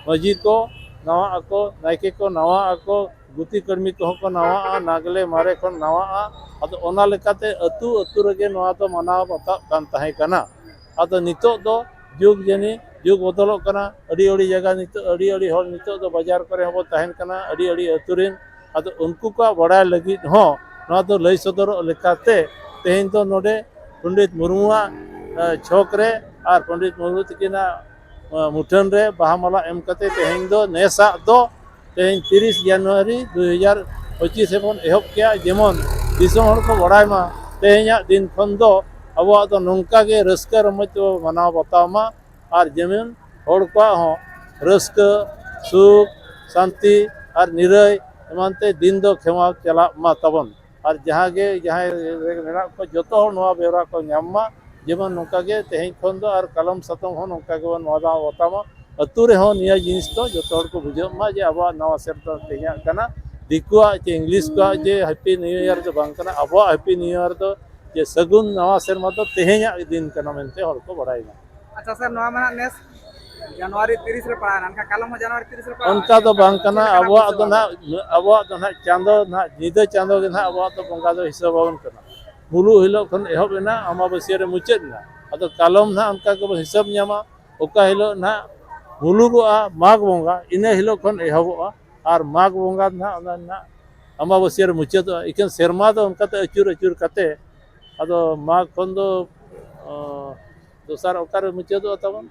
ᱢᱟᱹᱡᱷᱤ ᱠᱚ ᱱᱟᱣᱟᱜ ᱟᱠᱚ, ᱱᱟᱭᱠᱮ ᱠᱚ ᱱᱟᱣᱟᱜ ᱟᱠᱚ, ᱜᱩᱛᱤ ᱠᱟᱹᱲᱢᱤ ᱠᱚᱦᱚᱸ ᱠᱚ ᱱᱟᱣᱟᱜᱼᱟ, ᱱᱟᱜᱽᱞᱮ ᱢᱟᱨᱮ ᱠᱷᱚᱱ ᱱᱟᱣᱟᱜᱼᱟ᱾ ᱟᱫᱚ ᱚᱱᱟ ᱞᱮᱠᱟᱛᱮ ᱟᱹᱛᱩ ᱟᱹᱛᱩ ᱨᱮᱜᱮ ᱱᱚᱣᱟ ᱫᱚ ᱢᱟᱱᱟᱣ ᱵᱟᱛᱟᱜ ᱠᱟᱱ ᱛᱟᱦᱮᱸ ᱠᱟᱱᱟ᱾ ᱟᱫᱚ ᱱᱤᱛᱚᱜ ᱫᱚ ᱡᱩᱜᱽ ᱡᱟᱹᱱᱤ ᱡᱩᱜᱽ ᱵᱚᱫᱚᱞᱚᱜ ᱠᱟᱱᱟ᱾ ᱟᱹᱰᱤ ᱟᱹᱰᱤ ᱡᱟᱭᱜᱟ ᱱᱤᱛᱚᱜ, ᱟᱹᱰᱤ ᱟᱹᱰᱤ ᱦᱚᱲ ᱱᱤᱛᱚᱜ ᱫᱚ ᱵᱟᱡᱟᱨ ᱠᱚᱨᱮ ᱦᱚᱸᱵᱚ ᱛᱟᱦᱮᱱ ᱠᱟᱱᱟ, ᱟᱹᱰᱤ ᱟᱹᱰᱤ ᱟᱹᱛᱩ ᱨᱮᱱ᱾ ᱟᱫᱚ ᱩᱱᱠᱩ ᱠᱚᱣᱟᱜ ᱵᱟᱲᱟᱭ ᱞᱟᱹᱜᱤᱫ ᱦᱚᱸ ᱱᱚᱣᱟ ᱫᱚ ᱞᱟᱹᱭ ᱥᱚᱫᱚᱨᱚᱜ ᱞᱮᱠᱟᱛᱮ ᱛᱮᱦᱮᱧ ᱫᱚ ᱱᱚᱰᱮ ᱯᱚᱱᱰᱤᱛ ᱢᱩᱨᱢᱩᱣᱟᱜ, ᱮ, ᱪᱷᱚᱠ ᱨᱮ ᱟᱨ ᱯᱚᱱᱰᱤᱛ ᱢᱩᱨᱢᱩ ᱛᱟᱹᱠᱤᱱᱟᱜ, ᱮ, ᱢᱩᱴᱷᱟᱹᱱ ᱨᱮ ᱵᱟᱦᱟ ᱢᱟᱞᱟ ᱮᱢ ᱠᱟᱛᱮ ᱛᱮᱦᱮᱧ ᱫᱚ ᱱᱮᱥᱟᱜ ᱫᱚ ᱛᱮᱦᱮᱧ ᱛᱤᱨᱤᱥ ᱡᱟᱱᱩᱣᱟᱨᱤ ᱫᱩ ᱦᱟᱡᱟᱨ ᱯᱚᱸᱪᱤᱥ ᱨᱮᱵᱚᱱ ᱮᱦᱚᱵ ᱠᱮᱜᱼᱟ, ᱡᱮᱢᱚᱱ ᱫᱤᱥᱚᱢ ᱦᱚᱲ ᱠᱚ ᱵᱟᱲᱟᱭ ᱢᱟ, ᱛᱮᱦᱮᱧᱟᱜ ᱫᱤᱱ ᱠᱷᱚᱱ ᱫᱚ ᱟᱵᱚᱣᱟᱜ ᱫᱚ ᱱᱚᱝᱠᱟ ᱜᱮ ᱨᱟᱹᱥᱠᱟᱹ ᱨᱚᱢᱚᱡᱽ ᱛᱮᱵᱚ ᱢᱟᱱᱟᱣ ᱵᱟᱛᱟᱣ ᱢᱟ᱾ ᱟᱨ ᱡᱮᱢᱚᱱ ᱦᱚᱲ ᱠᱚᱣᱟᱜ ᱦᱚᱸ ᱨᱟᱹᱥᱠᱟᱹ, ᱥᱩᱠ, ᱥᱟᱱᱛᱤ ᱟᱨ ᱱᱤᱨᱟᱹᱭ ᱮᱢᱟᱱ ᱛᱮ ᱫᱤᱱ ᱫᱚ ᱠᱷᱮᱢᱟᱣ ᱪᱟᱞᱟᱜ ᱢᱟ ᱛᱟᱵᱚᱱ᱾ ᱟᱨ ᱡᱟᱦᱟᱸ ᱜᱮ ᱡᱟᱦᱟᱸᱭ ᱨᱮ ᱢᱮᱱᱟᱜ ᱠᱚ ᱡᱚᱛᱚ ᱦᱚᱲ ᱱᱚᱣᱟ ᱵᱮᱣᱨᱟ ᱠᱚ ᱧᱟᱢ ᱢᱟ᱾ ᱡᱮᱢᱚᱱ ᱱᱚᱝᱠᱟ ᱜᱮ ᱛᱮᱦᱮᱧ ᱠᱷᱚᱱ ᱫᱚ ᱟᱨ ᱠᱟᱞᱚᱢ ᱥᱟᱛᱚᱢ ᱦᱚᱸ ᱱᱚᱝᱠᱟ ᱜᱮᱵᱚᱱ ᱢᱟᱱᱟᱣ ᱵᱟᱛᱟᱣ ᱢᱟ᱾ ᱟᱹᱛᱩ ᱨᱮᱦᱚᱸ ᱱᱤᱭᱟᱹ ᱡᱤᱱᱤᱥ ᱫᱚ ᱡᱚᱛᱚ ᱦᱚᱲ ᱠᱚ ᱵᱩᱡᱷᱟᱹᱜ ᱢᱟ ᱡᱮ ᱟᱵᱚᱣᱟᱜ ᱱᱟᱣᱟ ᱥᱮᱨᱢᱟ ᱫᱚ ᱛᱮᱦᱮᱧᱟᱜ ᱠᱟᱱᱟ᱾ ᱫᱤᱠᱩᱣᱟᱜ ᱪᱮ ᱤᱝᱞᱤᱥ ᱠᱚᱣᱟᱜ ᱡᱮ Happy New Year ᱫᱚ ᱵᱟᱝ ᱠᱟᱱᱟ, ᱟᱵᱚᱣᱟᱜ Happy New Year ᱫᱚ ᱡᱮ ᱥᱟᱹᱜᱩᱱ ᱱᱟᱣᱟ ᱥᱮᱨᱢᱟ ᱫᱚ ᱛᱮᱦᱮᱧᱟᱜ ᱫᱤᱱ ᱠᱟᱱᱟ ᱢᱮᱱᱛᱮ ᱦᱚᱲ ᱠᱚ ᱵᱟᱲᱟᱭ ᱢᱟ᱾ ᱟᱪᱪᱷᱟ ᱥᱟᱨ, ᱱᱚᱣᱟ ᱢᱟ ᱦᱟᱸᱜ ᱱᱮᱥ ᱡᱟᱱᱩᱣᱟᱨᱤ ᱛᱤᱨᱤᱥ ᱨᱮ ᱯᱟᱲᱟᱣ ᱮᱱᱟ, ᱮᱱᱠᱷᱟᱱ ᱠᱟᱞᱚᱢ ᱦᱚᱸ ᱡᱟᱱᱩᱣᱟᱨᱤ ᱛᱤᱨᱤᱥ ᱨᱮ ᱯᱟᱲᱟᱜᱼᱟ? ᱚᱱᱠᱟ ᱫᱚ ᱵᱟᱝ ᱠᱟᱱᱟ᱾ ᱪᱮᱫ ᱞᱮᱠᱟ ᱟᱵᱚᱣᱟᱜ ᱫᱚ ᱵᱟᱝ? ᱱᱟᱦᱟᱜ, ᱟᱵᱚᱣᱟᱜ ᱫᱚ ᱱᱟᱦᱟᱜ ᱪᱟᱸᱫᱚ ᱱᱟᱦᱟᱜ, ᱧᱤᱫᱟᱹ ᱪᱟᱸᱫᱚ ᱜᱮ ᱱᱟᱦᱟᱜ ᱟᱵᱚᱣᱟᱜ ᱫᱚ ᱵᱚᱸᱜᱟ ᱫᱚ ᱦᱤᱥᱟᱹᱵ ᱟᱵᱚᱱ ᱠᱟᱱᱟ᱾ ᱢᱩᱞᱩᱜ ᱦᱤᱞᱳᱜ ᱠᱷᱚᱱ ᱮᱦᱚᱵ ᱮᱱᱟ, ᱟᱢᱟᱵᱟᱹᱥᱭᱟᱹ ᱨᱮ ᱢᱩᱪᱟᱹᱫ ᱮᱱᱟ᱾ ᱟᱫᱚ ᱠᱟᱞᱚᱢ ᱱᱟᱦᱟᱜ ᱚᱱᱠᱟ ᱜᱮᱵᱚᱱ ᱦᱤᱥᱟᱹᱵ ᱧᱟᱢᱟ, ᱚᱠᱟ ᱦᱤᱞᱳᱜ ᱱᱟᱦᱟᱜ ᱢᱩᱞᱩᱜᱚᱜᱼᱟ ᱢᱟᱜᱽ ᱵᱚᱸᱜᱟ, ᱤᱱᱟᱹ ᱦᱤᱞᱳᱜ ᱠᱷᱚᱱ ᱮᱦᱚᱵᱚᱜᱼᱟ᱾ ᱟᱨ ᱢᱟᱜᱽ ᱵᱚᱸᱜᱟ ᱱᱟᱦᱟᱜ ᱚᱱᱟ ᱱᱟᱦᱟᱜ ᱟᱢᱟᱵᱟᱹᱥᱭᱟᱹ ᱨᱮ ᱢᱩᱪᱟᱹᱫᱚᱜᱼᱟ᱾ ᱤᱠᱷᱟᱹᱱ ᱥᱮᱨᱢᱟ ᱫᱚ ᱚᱱᱠᱟᱛᱮ ᱟᱹᱪᱩᱨ ᱟᱹᱪᱩᱨ ᱠᱟᱛᱮ ᱟᱫᱚ ᱢᱟᱜᱽ ᱠᱷᱚᱱ ᱫᱚ, ᱚ, ᱫᱚᱥᱟᱨ ᱚᱠᱟᱨᱮ ᱢᱩᱪᱟᱹᱫᱚᱜᱼᱟ ᱛᱟᱵᱚᱱ?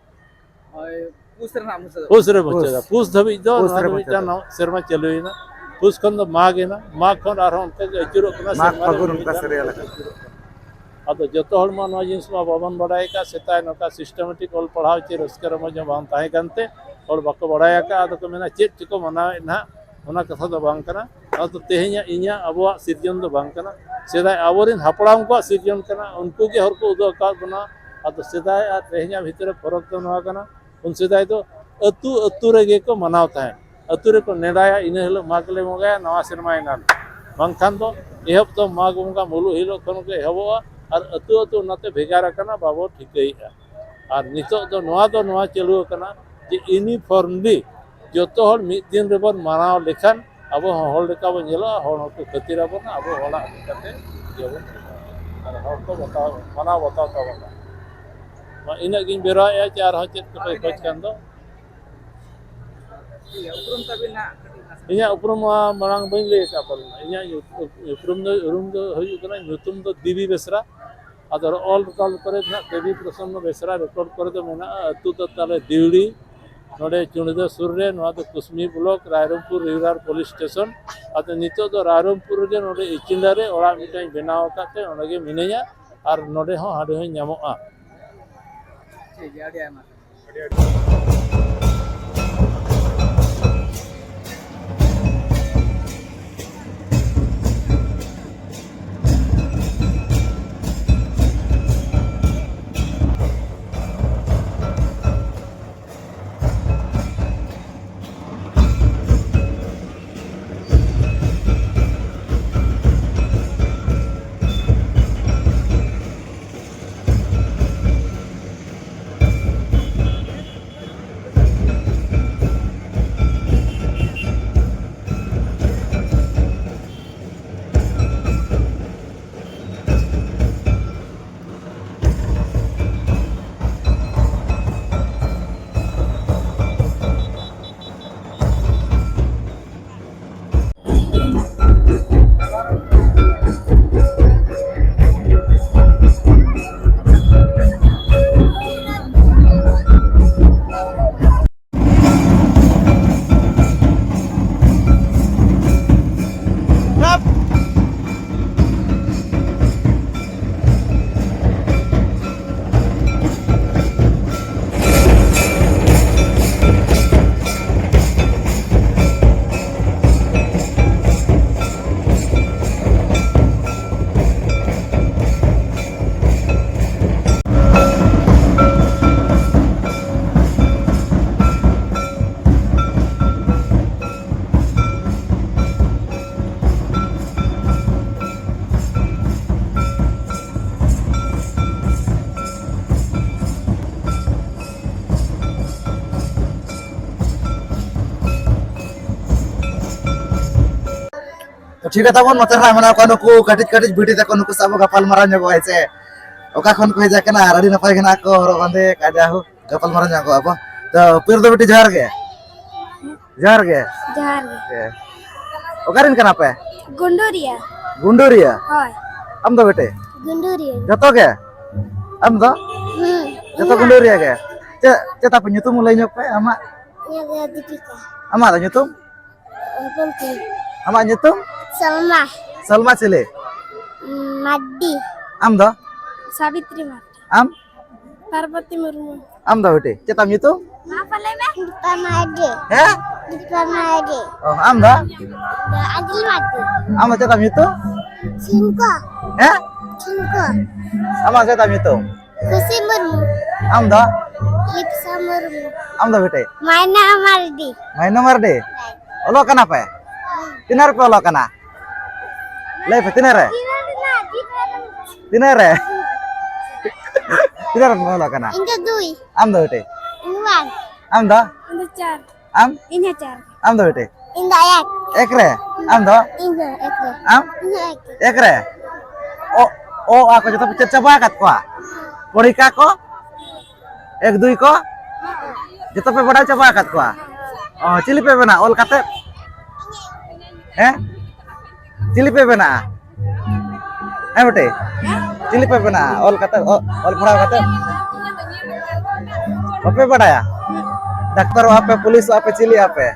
ᱦᱳᱭ, ᱯᱩᱥ ᱨᱮ ᱱᱟᱦᱟᱜ ᱢᱩᱪᱟᱹᱫᱚᱜᱼᱟ᱾ ᱯᱩᱥ ᱨᱮ ᱢᱩᱪᱟᱹᱫᱟ᱾ ᱯᱩᱥ᱾ ᱯᱩᱥ ᱫᱷᱟᱹᱵᱤᱡ ᱫᱚ ᱯᱩᱥ ᱱᱚᱣᱟ ᱨᱮ ᱫᱚ ᱢᱤᱫᱴᱟᱝ ᱢᱩᱪᱟᱹᱫᱚᱜᱼᱟ᱾ ᱱᱟᱣᱟ ᱥᱮᱨᱢᱟ ᱪᱟᱹᱞᱩᱭᱮᱱᱟ᱾ ᱯᱩᱥ ᱠᱷᱚᱱ ᱫᱚ ᱢᱟᱜᱽ ᱮᱱᱟ, ᱢᱟᱜᱽ ᱠᱷᱚᱱ ᱟᱨᱦᱚᱸ ᱚᱱᱠᱟ ᱜᱮ ᱟᱹᱪᱩᱨᱚᱜ ᱠᱟᱱᱟ, ᱢᱟᱜᱽ ᱥᱮᱨᱢᱟ ᱨᱮ ᱯᱷᱟᱹᱜᱩᱱ ᱢᱤᱫ ᱚᱱᱠᱟ ᱫᱷᱟᱣ ᱥᱮᱨᱮᱭᱟᱞ ᱟᱠᱟᱱᱟ᱾ ᱟᱹᱪᱩᱨᱚᱜ ᱠᱟᱱᱟ᱾ ᱟᱫᱚ ᱡᱚᱛᱚ ᱦᱚᱲ ᱢᱟ ᱱᱚᱣᱟ ᱡᱤᱱᱤᱥ ᱢᱟ ᱵᱟᱵᱚᱱ ᱵᱟᱲᱟᱭ ᱟᱠᱟᱫ, ᱥᱮᱫᱟᱭ ᱱᱚᱝᱠᱟ systematic ᱚᱞ ᱯᱟᱲᱦᱟᱣ ᱪᱮ ᱨᱟᱹᱥᱠᱟᱹ ᱨᱚᱢᱚᱡᱽ ᱦᱚᱸ ᱵᱟᱝ ᱛᱟᱦᱮᱸ ᱠᱟᱱᱛᱮ ᱦᱚᱲ ᱵᱟᱠᱚ ᱵᱟᱲᱟᱭ ᱟᱠᱟᱫ᱾ ᱟᱫᱚ ᱠᱚ ᱢᱮᱱᱟ ᱪᱮᱫ ᱪᱚᱠᱚ ᱢᱟᱱᱟᱣᱮᱫ ᱱᱟᱦᱟᱜ, ᱚᱱᱟ ᱠᱟᱛᱷᱟ ᱫᱚ ᱵᱟᱝ ᱠᱟᱱᱟ᱾ ᱱᱚᱣᱟ ᱫᱚ ᱛᱮᱦᱮᱧᱟᱜ ᱤᱧᱟᱹᱜ ᱟᱵᱚᱣᱟᱜ ᱥᱤᱨᱡᱚᱱ ᱫᱚ ᱵᱟᱝ ᱠᱟᱱᱟ, ᱥᱮᱫᱟᱭ ᱟᱵᱚᱨᱮᱱ ᱦᱟᱯᱲᱟᱢ ᱠᱚᱣᱟᱜ ᱥᱤᱨᱡᱚᱱ ᱠᱟᱱᱟ, ᱩᱱᱠᱩ ᱜᱮ ᱦᱚᱲ ᱠᱚ ᱩᱫᱩᱜ ᱟᱠᱟᱫ ᱵᱚᱱᱟ᱾ ᱟᱫᱚ ᱥᱮᱫᱟᱭ ᱟᱨ ᱛᱮᱦᱮᱧᱟᱜ ᱵᱷᱤᱛᱤᱨ ᱨᱮ ᱯᱷᱚᱨᱚᱠ ᱫᱚ ᱱᱚᱣᱟ ᱠᱟᱱᱟ, ᱩᱱ ᱥᱮᱫᱟᱭ ᱫᱚ ᱟᱹᱛᱩ ᱟᱹᱛᱩ ᱨᱮᱜᱮ ᱠᱚ ᱢᱟᱱᱟᱣ ᱛᱟᱦᱮᱸᱫ᱾ ᱟᱹᱛᱩ ᱨᱮᱠᱚ ᱱᱮᱰᱟᱭᱟ, ᱤᱱᱟᱹ ᱦᱤᱞᱳᱜ ᱢᱟᱜᱽ ᱞᱮ ᱵᱚᱸᱜᱟᱭᱟ, ᱱᱟᱣᱟ ᱥᱮᱨᱢᱟᱭ ᱮᱱᱟ᱾ ᱵᱟᱝᱠᱷᱟᱱ ᱫᱚ ᱮᱦᱚᱵ ᱫᱚ ᱢᱟᱜᱽ ᱵᱚᱸᱜᱟ ᱢᱩᱞᱩᱜ ᱦᱤᱞᱳᱜ ᱠᱷᱚᱱ ᱜᱮ ᱮᱦᱚᱵᱚᱜᱼᱟ᱾ ᱟᱨ ᱟᱹᱛᱩ ᱟᱹᱛᱩ ᱚᱱᱟᱛᱮ ᱵᱷᱮᱜᱟᱨ ᱟᱠᱟᱱᱟ, ᱵᱟᱵᱚ ᱴᱷᱤᱠᱟᱹᱭᱮᱫᱼᱟ᱾ ᱟᱨ ᱱᱤᱛᱚᱜ ᱫᱚ ᱱᱚᱣᱟ ᱫᱚ ᱱᱚᱣᱟ ᱪᱟᱹᱞᱩ ᱟᱠᱟᱱᱟ ᱡᱮ uniformly ᱡᱚᱛᱚ ᱦᱚᱲ ᱢᱤᱫ ᱫᱤᱱ ᱨᱮᱵᱚᱱ ᱢᱟᱱᱟᱣ ᱞᱮᱠᱷᱟᱱ ᱟᱵᱚ ᱦᱚᱸ ᱦᱚᱲ ᱞᱮᱠᱟ ᱵᱚᱱ ᱧᱮᱞᱚᱜᱼᱟ, ᱦᱚᱲ ᱦᱚᱸᱠᱚ ᱠᱷᱟᱹᱛᱤᱨ ᱟᱵᱚᱱᱟ, ᱟᱵᱚ ᱦᱚᱲᱟᱜ ᱞᱮᱠᱟᱛᱮ ᱤᱭᱟᱹ ᱵᱚᱱ ᱟᱨ ᱦᱚᱲ ᱠᱚ ᱵᱟᱛᱟᱣ, ᱢᱟᱱᱟᱣ ᱵᱟᱛᱟᱣ ᱛᱟᱵᱚᱱᱟ᱾ ᱢᱟ ᱤᱱᱟᱹᱜ ᱜᱤᱧ ᱵᱮᱨᱟᱣᱮᱫᱼᱟ ᱪᱮ ᱟᱨᱦᱚᱸ ᱪᱮᱫ ᱠᱚᱯᱮ ᱠᱷᱚᱡᱽ ᱠᱷᱟᱱ ᱫᱚ᱾ ᱤᱧᱟᱹᱜ ᱩᱯᱨᱩᱢ ᱢᱟ ᱢᱟᱲᱟᱝ ᱵᱟᱹᱧ ᱞᱟᱹᱭ ᱟᱠᱟᱫ ᱯᱟᱞᱮᱱ᱾ ᱤᱧᱟᱹᱜ ᱧᱩᱛᱩᱢ, ᱩᱯᱨᱩᱢ ᱫᱚ, ᱩᱨᱩᱢ ᱫᱚ ᱦᱩᱭᱩᱜ ᱠᱟᱱᱟ, ᱧᱩᱛᱩᱢ ᱫᱚ ᱫᱮᱵᱤ ᱵᱮᱥᱨᱟ᱾ ᱟᱫᱚ ᱚᱞ ᱛᱚᱞ ᱠᱚᱨᱮ ᱫᱚ ᱦᱟᱸᱜ ᱫᱮᱵᱤ ᱯᱨᱚᱥᱚᱱᱱᱚ ᱵᱮᱥᱨᱟ, ᱨᱮᱠᱚᱨᱰ ᱠᱚᱨᱮ ᱫᱚ ᱢᱮᱱᱟᱜᱼᱟ᱾ ᱟᱹᱛᱩ ᱫᱚ ᱛᱟᱞᱮ ᱫᱤᱣᱲᱤ, ᱱᱚᱰᱮ ᱪᱩᱲᱤᱫᱟᱹ ᱥᱩᱨ ᱨᱮ᱾ ᱱᱚᱣᱟ ᱫᱚ Kusumi block, Rairangpur ᱨᱤᱣᱨᱟᱨ police station. ᱟᱫᱚ ᱱᱤᱛᱚᱜ ᱫᱚ ᱨᱟᱭᱨᱚᱝᱯᱩᱨ ᱨᱮᱜᱮ ᱱᱚᱰᱮ ᱤᱪᱤᱱᱰᱟ ᱨᱮ ᱚᱲᱟᱜ ᱢᱤᱫᱴᱟᱝ ᱵᱮᱱᱟᱣ ᱟᱠᱟᱫ ᱛᱮ ᱚᱸᱰᱮ ᱜᱮ ᱢᱤᱱᱟᱹᱧᱟ, ᱟᱨ ᱱᱚᱰᱮ ᱦᱚᱸ ᱦᱟᱺᱰᱤ ᱦᱚᱸᱧ ᱧᱟᱢᱚᱜᱼᱟ᱾ ᱴᱷᱤᱠ ᱜᱮᱭᱟ, ᱟᱹᱰᱤ ᱟᱭᱢᱟ ᱥᱟᱨᱦᱟᱣ᱾ ᱴᱷᱤᱠ ᱜᱮᱭᱟ, ᱛᱟᱵᱚᱱ ᱱᱚᱛᱮ ᱨᱮ ᱢᱮᱱᱟᱜ ᱠᱚᱣᱟ ᱱᱩᱠᱩ ᱠᱟᱹᱴᱤᱡ ᱠᱟᱹᱴᱤᱡ ᱵᱤᱴᱤ ᱛᱟᱠᱚ, ᱱᱩᱠᱩ ᱥᱟᱶ ᱵᱚ ᱜᱟᱯᱟᱞ ᱢᱟᱨᱟᱣ ᱧᱚᱜᱚᱜᱼᱟ, ᱦᱮᱸ ᱥᱮ? ᱚᱠᱟ ᱠᱷᱚᱱ ᱠᱚ ᱦᱮᱡ ᱟᱠᱟᱱᱟ ᱟᱨ ᱟᱹᱰᱤ ᱱᱟᱯᱟᱭ ᱜᱮ ᱱᱟᱜ ᱠᱚ ᱦᱚᱨᱚᱜ ᱵᱟᱸᱫᱮ ᱟᱠᱟᱫᱼᱟ, ᱡᱟᱭᱦᱳᱠ ᱜᱟᱯᱟᱞ ᱢᱟᱨᱟᱣ ᱧᱚᱜᱚᱜ ᱟᱵᱚ᱾ ᱛᱚ ᱯᱤᱭᱳᱨ ᱫᱚ ᱵᱤᱴᱤ ᱡᱚᱦᱟᱨ ᱜᱮ᱾ ᱡᱚᱦᱟᱨ ᱜᱮ᱾ ᱡᱚᱦᱟᱨ ᱜᱮ᱾ ᱦᱮᱸ᱾ ᱚᱠᱟᱨᱮᱱ ᱠᱟᱱᱟ ᱯᱮ? ᱜᱩᱱᱰᱩᱨᱤᱭᱟ᱾ ᱜᱩᱱᱰᱩᱨᱤᱭᱟ? ᱦᱳᱭ᱾ ᱟᱢ ᱫᱚ ᱵᱤᱴᱤ? ᱜᱩᱱᱰᱩᱨᱤᱭᱟ᱾ ᱡᱚᱛᱚ ᱜᱮ? ᱟᱢ ᱫᱚ? ᱦᱩᱸ᱾ ᱡᱚᱛᱚ ᱜᱩᱱᱰᱩᱨᱤᱭᱟ ᱜᱮ? ᱪᱮᱫ, ᱪᱮᱫ ᱛᱟᱯᱮ ᱧᱩᱛᱩᱢ ᱞᱟᱹᱭ ᱧᱚᱜ ᱯᱮ ᱟᱢᱟᱜ? ᱤᱧᱟᱹᱜ ᱫᱚ ᱫᱤᱯᱤᱠᱟ᱾ ᱟᱢᱟᱜ ᱫᱚ ᱧᱩᱛᱩᱢ? ᱦᱚᱯᱚᱱ ᱛᱤᱧ᱾ ᱟᱢᱟᱜ ᱧᱩᱛᱩᱢ? ᱥᱟᱞᱢᱟ᱾ ᱥᱟᱞᱢᱟ ᱪᱤᱞᱤ? ᱢᱟᱨᱰᱤ᱾ ᱟᱢ ᱫᱚ? ᱥᱟᱵᱤᱛᱨᱤ ᱢᱟᱨᱰᱤ᱾ ᱟᱢ? ᱯᱟᱨᱵᱚᱛᱤ ᱢᱩᱨᱢᱩ᱾ ᱟᱢ ᱫᱚ ᱵᱤᱴᱤ, ᱪᱮᱫ ᱛᱟᱢ ᱧᱩᱛᱩᱢ? ᱢᱟ ᱯᱟ ᱞᱟᱹᱭ ᱢᱮ᱾ ᱫᱤᱯᱟ ᱢᱟᱨᱰᱤ᱾ ᱦᱮᱸ? ᱫᱤᱯᱟ ᱢᱟᱨᱰᱤ᱾ ᱚ, ᱟᱢ ᱫᱚ? ᱫᱚ ᱟᱡᱞᱤ ᱢᱟᱨᱰᱤ᱾ ᱟᱢ ᱫᱚ ᱪᱮᱫ ᱛᱟᱢ ᱧᱩᱛᱩᱢ? ᱥᱤᱝᱠᱚ᱾ ᱦᱮᱸ? ᱥᱤᱝᱠᱚ᱾ ᱟᱢᱟᱜ ᱪᱮᱫ ᱛᱟᱢ ᱧᱩᱛᱩᱢ? ᱠᱷᱩᱥᱤ ᱢᱩᱨᱢᱩ᱾ ᱟᱢ ᱫᱚ? ᱞᱤᱯᱥᱟ ᱢᱩᱨᱢᱩ᱾ ᱟᱢ ᱫᱚ ᱵᱤᱴᱤ? ᱢᱟᱭᱱᱟ ᱢᱟᱨᱰᱤ᱾ ᱢᱟᱭᱱᱟ ᱢᱟᱨᱰᱤ? ᱦᱮᱸ᱾ ᱚᱞᱚᱜ ᱠᱟᱱᱟ ᱯᱮ? ᱦᱮᱸ᱾ ᱛᱤᱱᱟᱹᱜ ᱨᱮᱯᱮ ᱚᱞᱚᱜ ᱠᱟᱱᱟ? ᱞᱟᱹᱭ ᱯᱮ, ᱛᱤᱱᱟᱹᱜ ᱨᱮ? ᱛᱤᱱᱟᱹᱜ ᱨᱮ? ᱛᱤᱱᱟᱹᱜ ᱨᱮ ᱯᱮ ᱚᱞᱚᱜ ᱠᱟᱱᱟ? ᱤᱧ ᱫᱚ ᱫᱩᱭ᱾ ᱟᱢ ᱫᱚ ᱵᱤᱴᱤ? ᱤᱧ ᱫᱚ ᱵᱟᱝ᱾ ᱟᱢ ᱫᱚ? ᱤᱧ ᱫᱚ ᱪᱟᱨ᱾ ᱟᱢ? ᱤᱧ ᱦᱚᱸ ᱪᱟᱨ᱾ ᱟᱢ ᱫᱚ ᱵᱤᱴᱤ? ᱤᱧ ᱫᱚ ᱮᱠ᱾ ᱮᱠ ᱨᱮ? ᱟᱢ ᱫᱚ? ᱤᱧ ᱫᱚ ᱮᱠ ᱨᱮ᱾ ᱟᱢ? ᱤᱧ ᱦᱚᱸ ᱮᱠ ᱨᱮ᱾ ᱮᱠ ᱨᱮ? ᱚ, ᱚ, ᱟ ᱠᱚ ᱡᱚᱛᱚ ᱯᱮ ᱪᱮᱫ ᱪᱟᱵᱟ ᱟᱠᱟᱫ ᱠᱚᱣᱟ? ᱯᱚᱨᱤᱠᱟ ᱠᱚ? ᱮᱠ ᱫᱩᱭ ᱠᱚ ᱡᱚᱛᱚ ᱯᱮ ᱵᱟᱰᱟᱭ ᱪᱟᱵᱟ ᱟᱠᱟᱫ ᱠᱚᱣᱟ? ᱚ, ᱪᱤᱞᱤ ᱯᱮ ᱵᱮᱱᱟ ᱚᱞ ᱠᱟᱛᱮ? ᱦᱮᱸ? ᱪᱤᱞᱤ ᱯᱮ ᱵᱮᱱᱟᱜᱼᱟ? ᱦᱮᱸ ᱵᱮᱴᱮ? ᱪᱤᱞᱤ ᱯᱮ ᱵᱮᱱᱟᱜᱼᱟ ᱚᱞ ᱠᱟᱛᱮ, ᱚ-, ᱚᱞ ᱯᱟᱲᱦᱟᱣ ᱠᱟᱛᱮ? ᱵᱟᱯᱮ ᱵᱟᱰᱟᱭᱟ? ᱰᱟᱠᱛᱟᱨᱚᱜ ᱟᱯᱮ, ᱯᱩᱞᱤᱥᱚᱜ ᱟᱯᱮ, ᱪᱤᱞᱤᱜ ᱟᱯᱮ?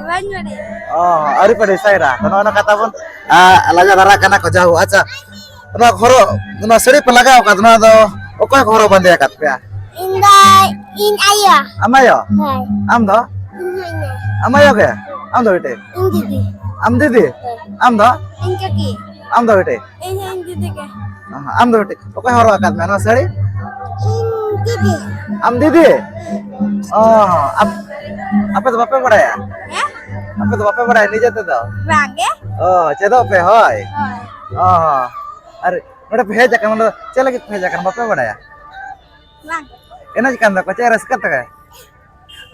ᱵᱟᱹᱧ ᱵᱟᱰᱟᱭᱟ᱾ ᱚ, ᱟᱹᱣᱨᱤ ᱯᱮ decide-ᱟ᱾ ᱛᱚ, ᱱᱚᱜᱼᱚ ᱱᱚᱣᱟ ᱠᱟᱛᱷᱟ ᱵᱚᱱ, ᱟ, ᱞᱟᱡᱟ ᱫᱷᱟᱨᱟ ᱠᱟᱱᱟ ᱠᱚ, ᱡᱟᱦᱳ, ᱟᱪᱪᱷᱟ᱾ ᱱᱚᱣᱟ ᱦᱚᱨᱚᱜ, ᱱᱚᱣᱟ ᱥᱟᱹᱲᱤ ᱯᱮ ᱞᱟᱜᱟᱣ ᱟᱠᱟᱫ, ᱱᱚᱣᱟ ᱫᱚ ᱚᱠᱚᱭ ᱠᱚ ᱦᱚᱨᱚᱜ ᱵᱟᱸᱫᱮ ᱟᱠᱟᱫ ᱯᱮᱭᱟ? ᱤᱧ ᱫᱚ, ᱤᱧ ᱟᱭᱳ᱾ ᱟᱢ ᱟᱭᱳ? ᱦᱳᱭ᱾ ᱟᱢ ᱫᱚ? ᱤᱧ ᱦᱚᱸ ᱤᱧ ᱟᱭᱳ᱾ ᱟᱢ ᱟᱭᱳ ᱜᱮ? ᱟᱢ ᱫᱚ ᱵᱤᱴᱤ? ᱤᱧ ᱫᱤᱫᱤ᱾ ᱟᱢ ᱫᱤᱫᱤ? ᱦᱳᱭ᱾ ᱟᱢ ᱫᱚ? ᱤᱧ ᱠᱟᱹᱠᱤ᱾ ᱟᱢ ᱫᱚ ᱵᱤᱴᱤ? ᱤᱧ ᱦᱚᱸ ᱤᱧ ᱫᱤᱫᱤ ᱜᱮ᱾ ᱟᱢ ᱫᱚ ᱵᱤᱴᱤ? ᱚᱠᱚᱭ ᱦᱚᱨᱚᱜ ᱟᱠᱟᱫ ᱢᱮᱭᱟ ᱱᱚᱣᱟ ᱥᱟᱹᱲᱤ? ᱤᱧ ᱫᱤᱫᱤ᱾ ᱟᱢ ᱫᱤᱫᱤ? ᱚ, ᱟᱯ-, ᱟᱯᱮ ᱫᱚ ᱵᱟᱯᱮ ᱵᱟᱲᱟᱭᱟ? ᱦᱮᱸ? ᱟᱯᱮ ᱫᱚ ᱵᱟᱯᱮ ᱵᱟᱲᱟᱭᱟ ᱱᱤᱡᱮ ᱛᱮᱫᱚ? ᱵᱟᱝ ᱜᱮ᱾ ᱚ, ᱪᱮᱫᱚᱜ ᱯᱮ, ᱦᱳᱭ᱾ ᱦᱳᱭ᱾ ᱚ, ᱟᱨ ᱱᱚᱰᱮ ᱯᱮ ᱦᱮᱡ ᱟᱠᱟᱱᱟ, ᱱᱚᱰᱮ ᱪᱮᱫ ᱞᱟᱹᱜᱤᱫ ᱯᱮ ᱦᱮᱡ ᱟᱠᱟᱱᱟ, ᱵᱟᱯᱮ ᱵᱟᱲᱟᱭᱟ? ᱵᱟᱝ᱾ ᱮᱱᱮᱡ ᱠᱟᱱ ᱫᱚᱠᱚ, ᱪᱮᱫ ᱨᱟᱹᱥᱠᱟᱹ ᱛᱮ?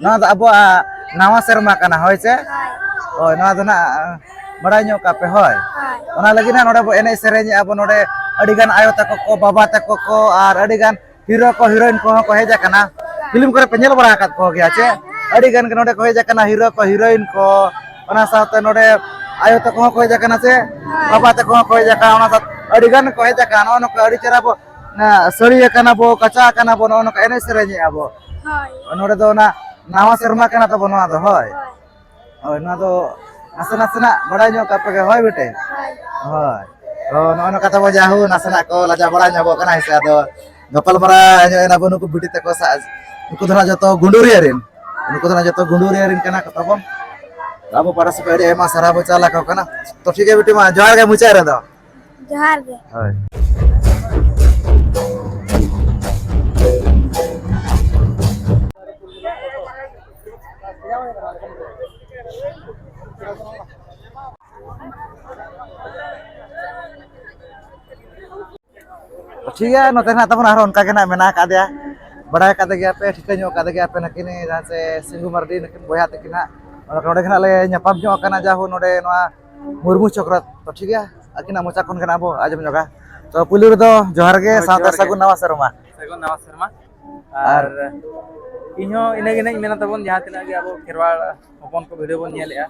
ᱱᱚᱣᱟ ᱫᱚ ᱟᱵᱚᱣᱟᱜ ᱱᱟᱣᱟ ᱥᱮᱨᱢᱟ ᱠᱟᱱᱟ, ᱦᱳᱭ ᱥᱮ? ᱦᱳᱭ᱾ ᱦᱳᱭ, ᱱᱚᱣᱟ ᱫᱚ ᱱᱟᱜ, ᱵᱟᱲᱟᱭ ᱧᱚᱜ ᱠᱟᱜ ᱯᱮ, ᱦᱳᱭ᱾ ᱦᱳᱭ᱾ ᱚᱱᱟ ᱞᱟᱹᱜᱤᱫ ᱦᱟᱸᱜ ᱱᱚᱰᱮ ᱵᱚ ᱮᱱᱮᱡ ᱥᱮᱨᱮᱧᱮᱜᱼᱟ ᱵᱚ᱾ ᱱᱚᱰᱮ ᱟᱹᱰᱤ ᱜᱟᱱ ᱟᱭᱳ ᱛᱟᱠᱚ ᱠᱚ, ᱵᱟᱵᱟ ᱛᱟᱠᱚ ᱠᱚ ᱟᱨ ᱟᱹᱰᱤ ᱜᱟᱱ ᱦᱤᱨᱳ ᱠᱚ, ᱦᱤᱨᱳᱭᱤᱱ ᱠᱚᱦᱚᱸ ᱠᱚ ᱦᱮᱡ ᱟᱠᱟᱱᱟ᱾ ᱯᱷᱤᱞᱢ ᱠᱚᱨᱮ ᱯᱮ ᱧᱮᱞ ᱵᱟᱲᱟ ᱟᱠᱟᱫ ᱠᱚ ᱜᱮᱭᱟ ᱪᱮ? ᱟᱹᱰᱤ ᱜᱟᱱ ᱜᱮ ᱱᱚᱰᱮ ᱠᱚ ᱦᱮᱡ ᱟᱠᱟᱱᱟ, ᱦᱤᱨᱳ ᱠᱚ, ᱦᱤᱨᱳᱭᱤᱱ ᱠᱚ, ᱚᱱᱟ ᱥᱟᱶᱛᱮ ᱱᱚᱰᱮ ᱟᱭᱳ ᱛᱟᱠᱚ ᱦᱚᱸ ᱠᱚ ᱦᱮᱡ ᱟᱠᱟᱱᱟ ᱪᱮ? ᱵᱟᱵᱟ ᱛᱟᱠᱚ ᱦᱚᱸ ᱠᱚ ᱦᱮᱡ ᱟᱠᱟᱱᱟ, ᱚᱱᱟ ᱥᱟᱶᱛᱮ ᱟᱹᱰᱤ ᱜᱟᱱ ᱠᱚ ᱦᱮᱡ ᱟᱠᱟᱱᱟ᱾ ᱱᱚᱜᱼᱚ ᱱᱚᱝᱠᱟ ᱟᱹᱰᱤ ᱪᱮᱦᱨᱟ ᱵᱚ, ᱮ, ᱥᱟᱹᱲᱤ ᱟᱠᱟᱱᱟ ᱵᱚ, ᱠᱟᱪᱟ ᱟᱠᱟᱱᱟ ᱵᱚ, ᱱᱚᱜᱼᱚ ᱱᱚᱝᱠᱟ ᱮᱱᱮᱡ ᱥᱮᱨᱮᱧᱮᱜᱼᱟ ᱵᱚ᱾ ᱦᱳᱭ᱾ ᱱᱚᱰᱮ ᱫᱚ ᱚᱱᱟ ᱱᱟᱣᱟ ᱥᱮᱨᱢᱟ ᱠᱟᱱᱟ ᱛᱟᱵᱚ ᱱᱚᱣᱟ ᱫᱚ, ᱦᱳᱭ᱾ ᱦᱳᱭ᱾ ᱦᱳᱭ, ᱱᱚᱣᱟ ᱫᱚ ᱱᱟᱥᱮ ᱱᱟᱥᱮᱱᱟᱜ ᱵᱟᱲᱟᱭ ᱧᱚᱜ ᱠᱟᱜ ᱯᱮ ᱜᱮ, ᱦᱳᱭ ᱵᱮᱴᱮ? ᱦᱳᱭ᱾ ᱦᱳᱭ᱾ ᱛᱚ, ᱱᱚᱜᱼᱚ ᱱᱚᱝᱠᱟ ᱛᱟᱵᱚ ᱡᱟᱦᱳ ᱱᱟᱥᱮᱱᱟᱜ ᱠᱚ ᱞᱟᱡᱟᱣ ᱵᱟᱲᱟ ᱧᱚᱜᱚᱜ ᱠᱟᱱᱟ, ᱦᱮᱸ ᱥᱮ? ᱟᱫᱚ ᱜᱟᱯᱟᱞᱢᱟᱨᱟᱣ ᱧᱚᱜ ᱮᱱᱟ ᱵᱚ ᱱᱩᱠᱩ ᱵᱤᱴᱤ ᱛᱟᱠᱚ ᱥᱟᱶ᱾ ᱱᱩᱠᱩ ᱫᱚ ᱱᱟᱜ ᱡᱚᱛᱚ ᱜᱩᱸᱰᱩᱨᱤᱭᱟᱹ ᱨᱮᱱ, ᱱᱩᱠᱩ ᱫᱚ ᱱᱟᱜ ᱡᱚᱛᱚ ᱜᱩᱸᱰᱩᱨᱤᱭᱟᱹ ᱨᱮᱱ ᱠᱟᱱᱟ ᱠᱚ ᱛᱟᱵᱚᱱ᱾ ᱟᱵᱚ ᱯᱟᱦᱴᱟ ᱥᱮᱫ ᱠᱷᱚᱱ ᱟᱹᱰᱤ ᱟᱭᱢᱟ ᱥᱟᱨᱦᱟᱣ ᱵᱚ ᱪᱟᱞ ᱟᱠᱚ ᱠᱟᱱᱟ᱾ ᱛᱚ, ᱴᱷᱤᱠ ᱜᱮᱭᱟ ᱵᱤᱴᱤ, ᱢᱟ ᱡᱚᱦᱟᱨ ᱜᱮ ᱢᱩᱪᱟᱹᱫ ᱨᱮᱫᱚ᱾ ᱡᱚᱦᱟᱨ ᱜᱮ᱾ ᱦᱳᱭ᱾ ᱴᱷᱤᱠ ᱜᱮᱭᱟ, ᱱᱚᱛᱮ ᱱᱟᱜ ᱛᱟᱵᱚᱱ ᱟᱨᱦᱚᱸ ᱚᱱᱠᱟ ᱜᱮ ᱱᱟᱜ ᱢᱮᱱᱟᱜ ᱟᱠᱟᱫᱮᱭᱟ᱾ ᱵᱟᱲᱟᱭ ᱟᱠᱟᱫ ᱜᱮᱭᱟ ᱯᱮ, ᱴᱷᱤᱠᱟᱹ ᱧᱚᱜ ᱟᱠᱟᱫ ᱜᱮᱭᱟ ᱯᱮ, ᱱᱟᱹᱠᱤᱱ ᱡᱟᱦᱟᱸ ᱥᱮ ᱥᱤᱝᱜᱩ ᱢᱟᱨᱰᱤ, ᱱᱩᱠᱤᱱ ᱵᱚᱭᱦᱟ ᱛᱟᱹᱠᱤᱱ ᱦᱟᱸᱜ ᱱᱚᱰᱮ ᱱᱟᱜ ᱞᱮ ᱧᱟᱯᱟᱢ ᱧᱚᱜ ᱟᱠᱟᱱᱟ, ᱡᱟᱦᱳ ᱱᱚᱰᱮ ᱱᱚᱣᱟ ᱢᱩᱨᱢᱩ ᱪᱚᱠ ᱨᱮ᱾ ᱛᱚ ᱴᱷᱤᱠ ᱜᱮᱭᱟ, ᱟᱹᱠᱤᱱᱟᱜ ᱢᱚᱪᱟ ᱠᱷᱚᱱ ᱜᱮ ᱱᱟᱜ ᱵᱚ ᱟᱸᱡᱚᱢ ᱧᱚᱜᱟ᱾ ᱛᱚ ᱯᱩᱭᱞᱩ ᱨᱮᱫᱚ ᱡᱚᱦᱟᱨ ᱜᱮ, ᱦᱳᱭ, ᱥᱟᱶᱛᱮ ᱡᱚᱦᱟᱨ ᱜᱮ᱾ ᱥᱟᱹᱜᱩᱱ ᱱᱟᱣᱟ ᱥᱮᱨᱢᱟ᱾ ᱥᱟᱹᱜᱩᱱ ᱱᱟᱣᱟ ᱥᱮᱨᱢᱟ᱾ ᱟᱨ ᱟᱨ ᱤᱧ ᱦᱚᱸ ᱤᱱᱟᱹ ᱜᱮ ᱱᱟᱜ ᱤᱧ ᱢᱮᱱᱟ ᱛᱟᱵᱚᱱ, ᱡᱟᱦᱟᱸ ᱛᱤᱱᱟᱹᱜ ᱜᱮ ᱟᱵᱚ ᱠᱷᱮᱨᱣᱟᱲ ᱦᱚᱯᱚᱱ ᱠᱚ ᱵᱷᱤᱰᱤᱭᱳ ᱵᱚᱱ ᱧᱮᱞᱮᱜᱼᱟ,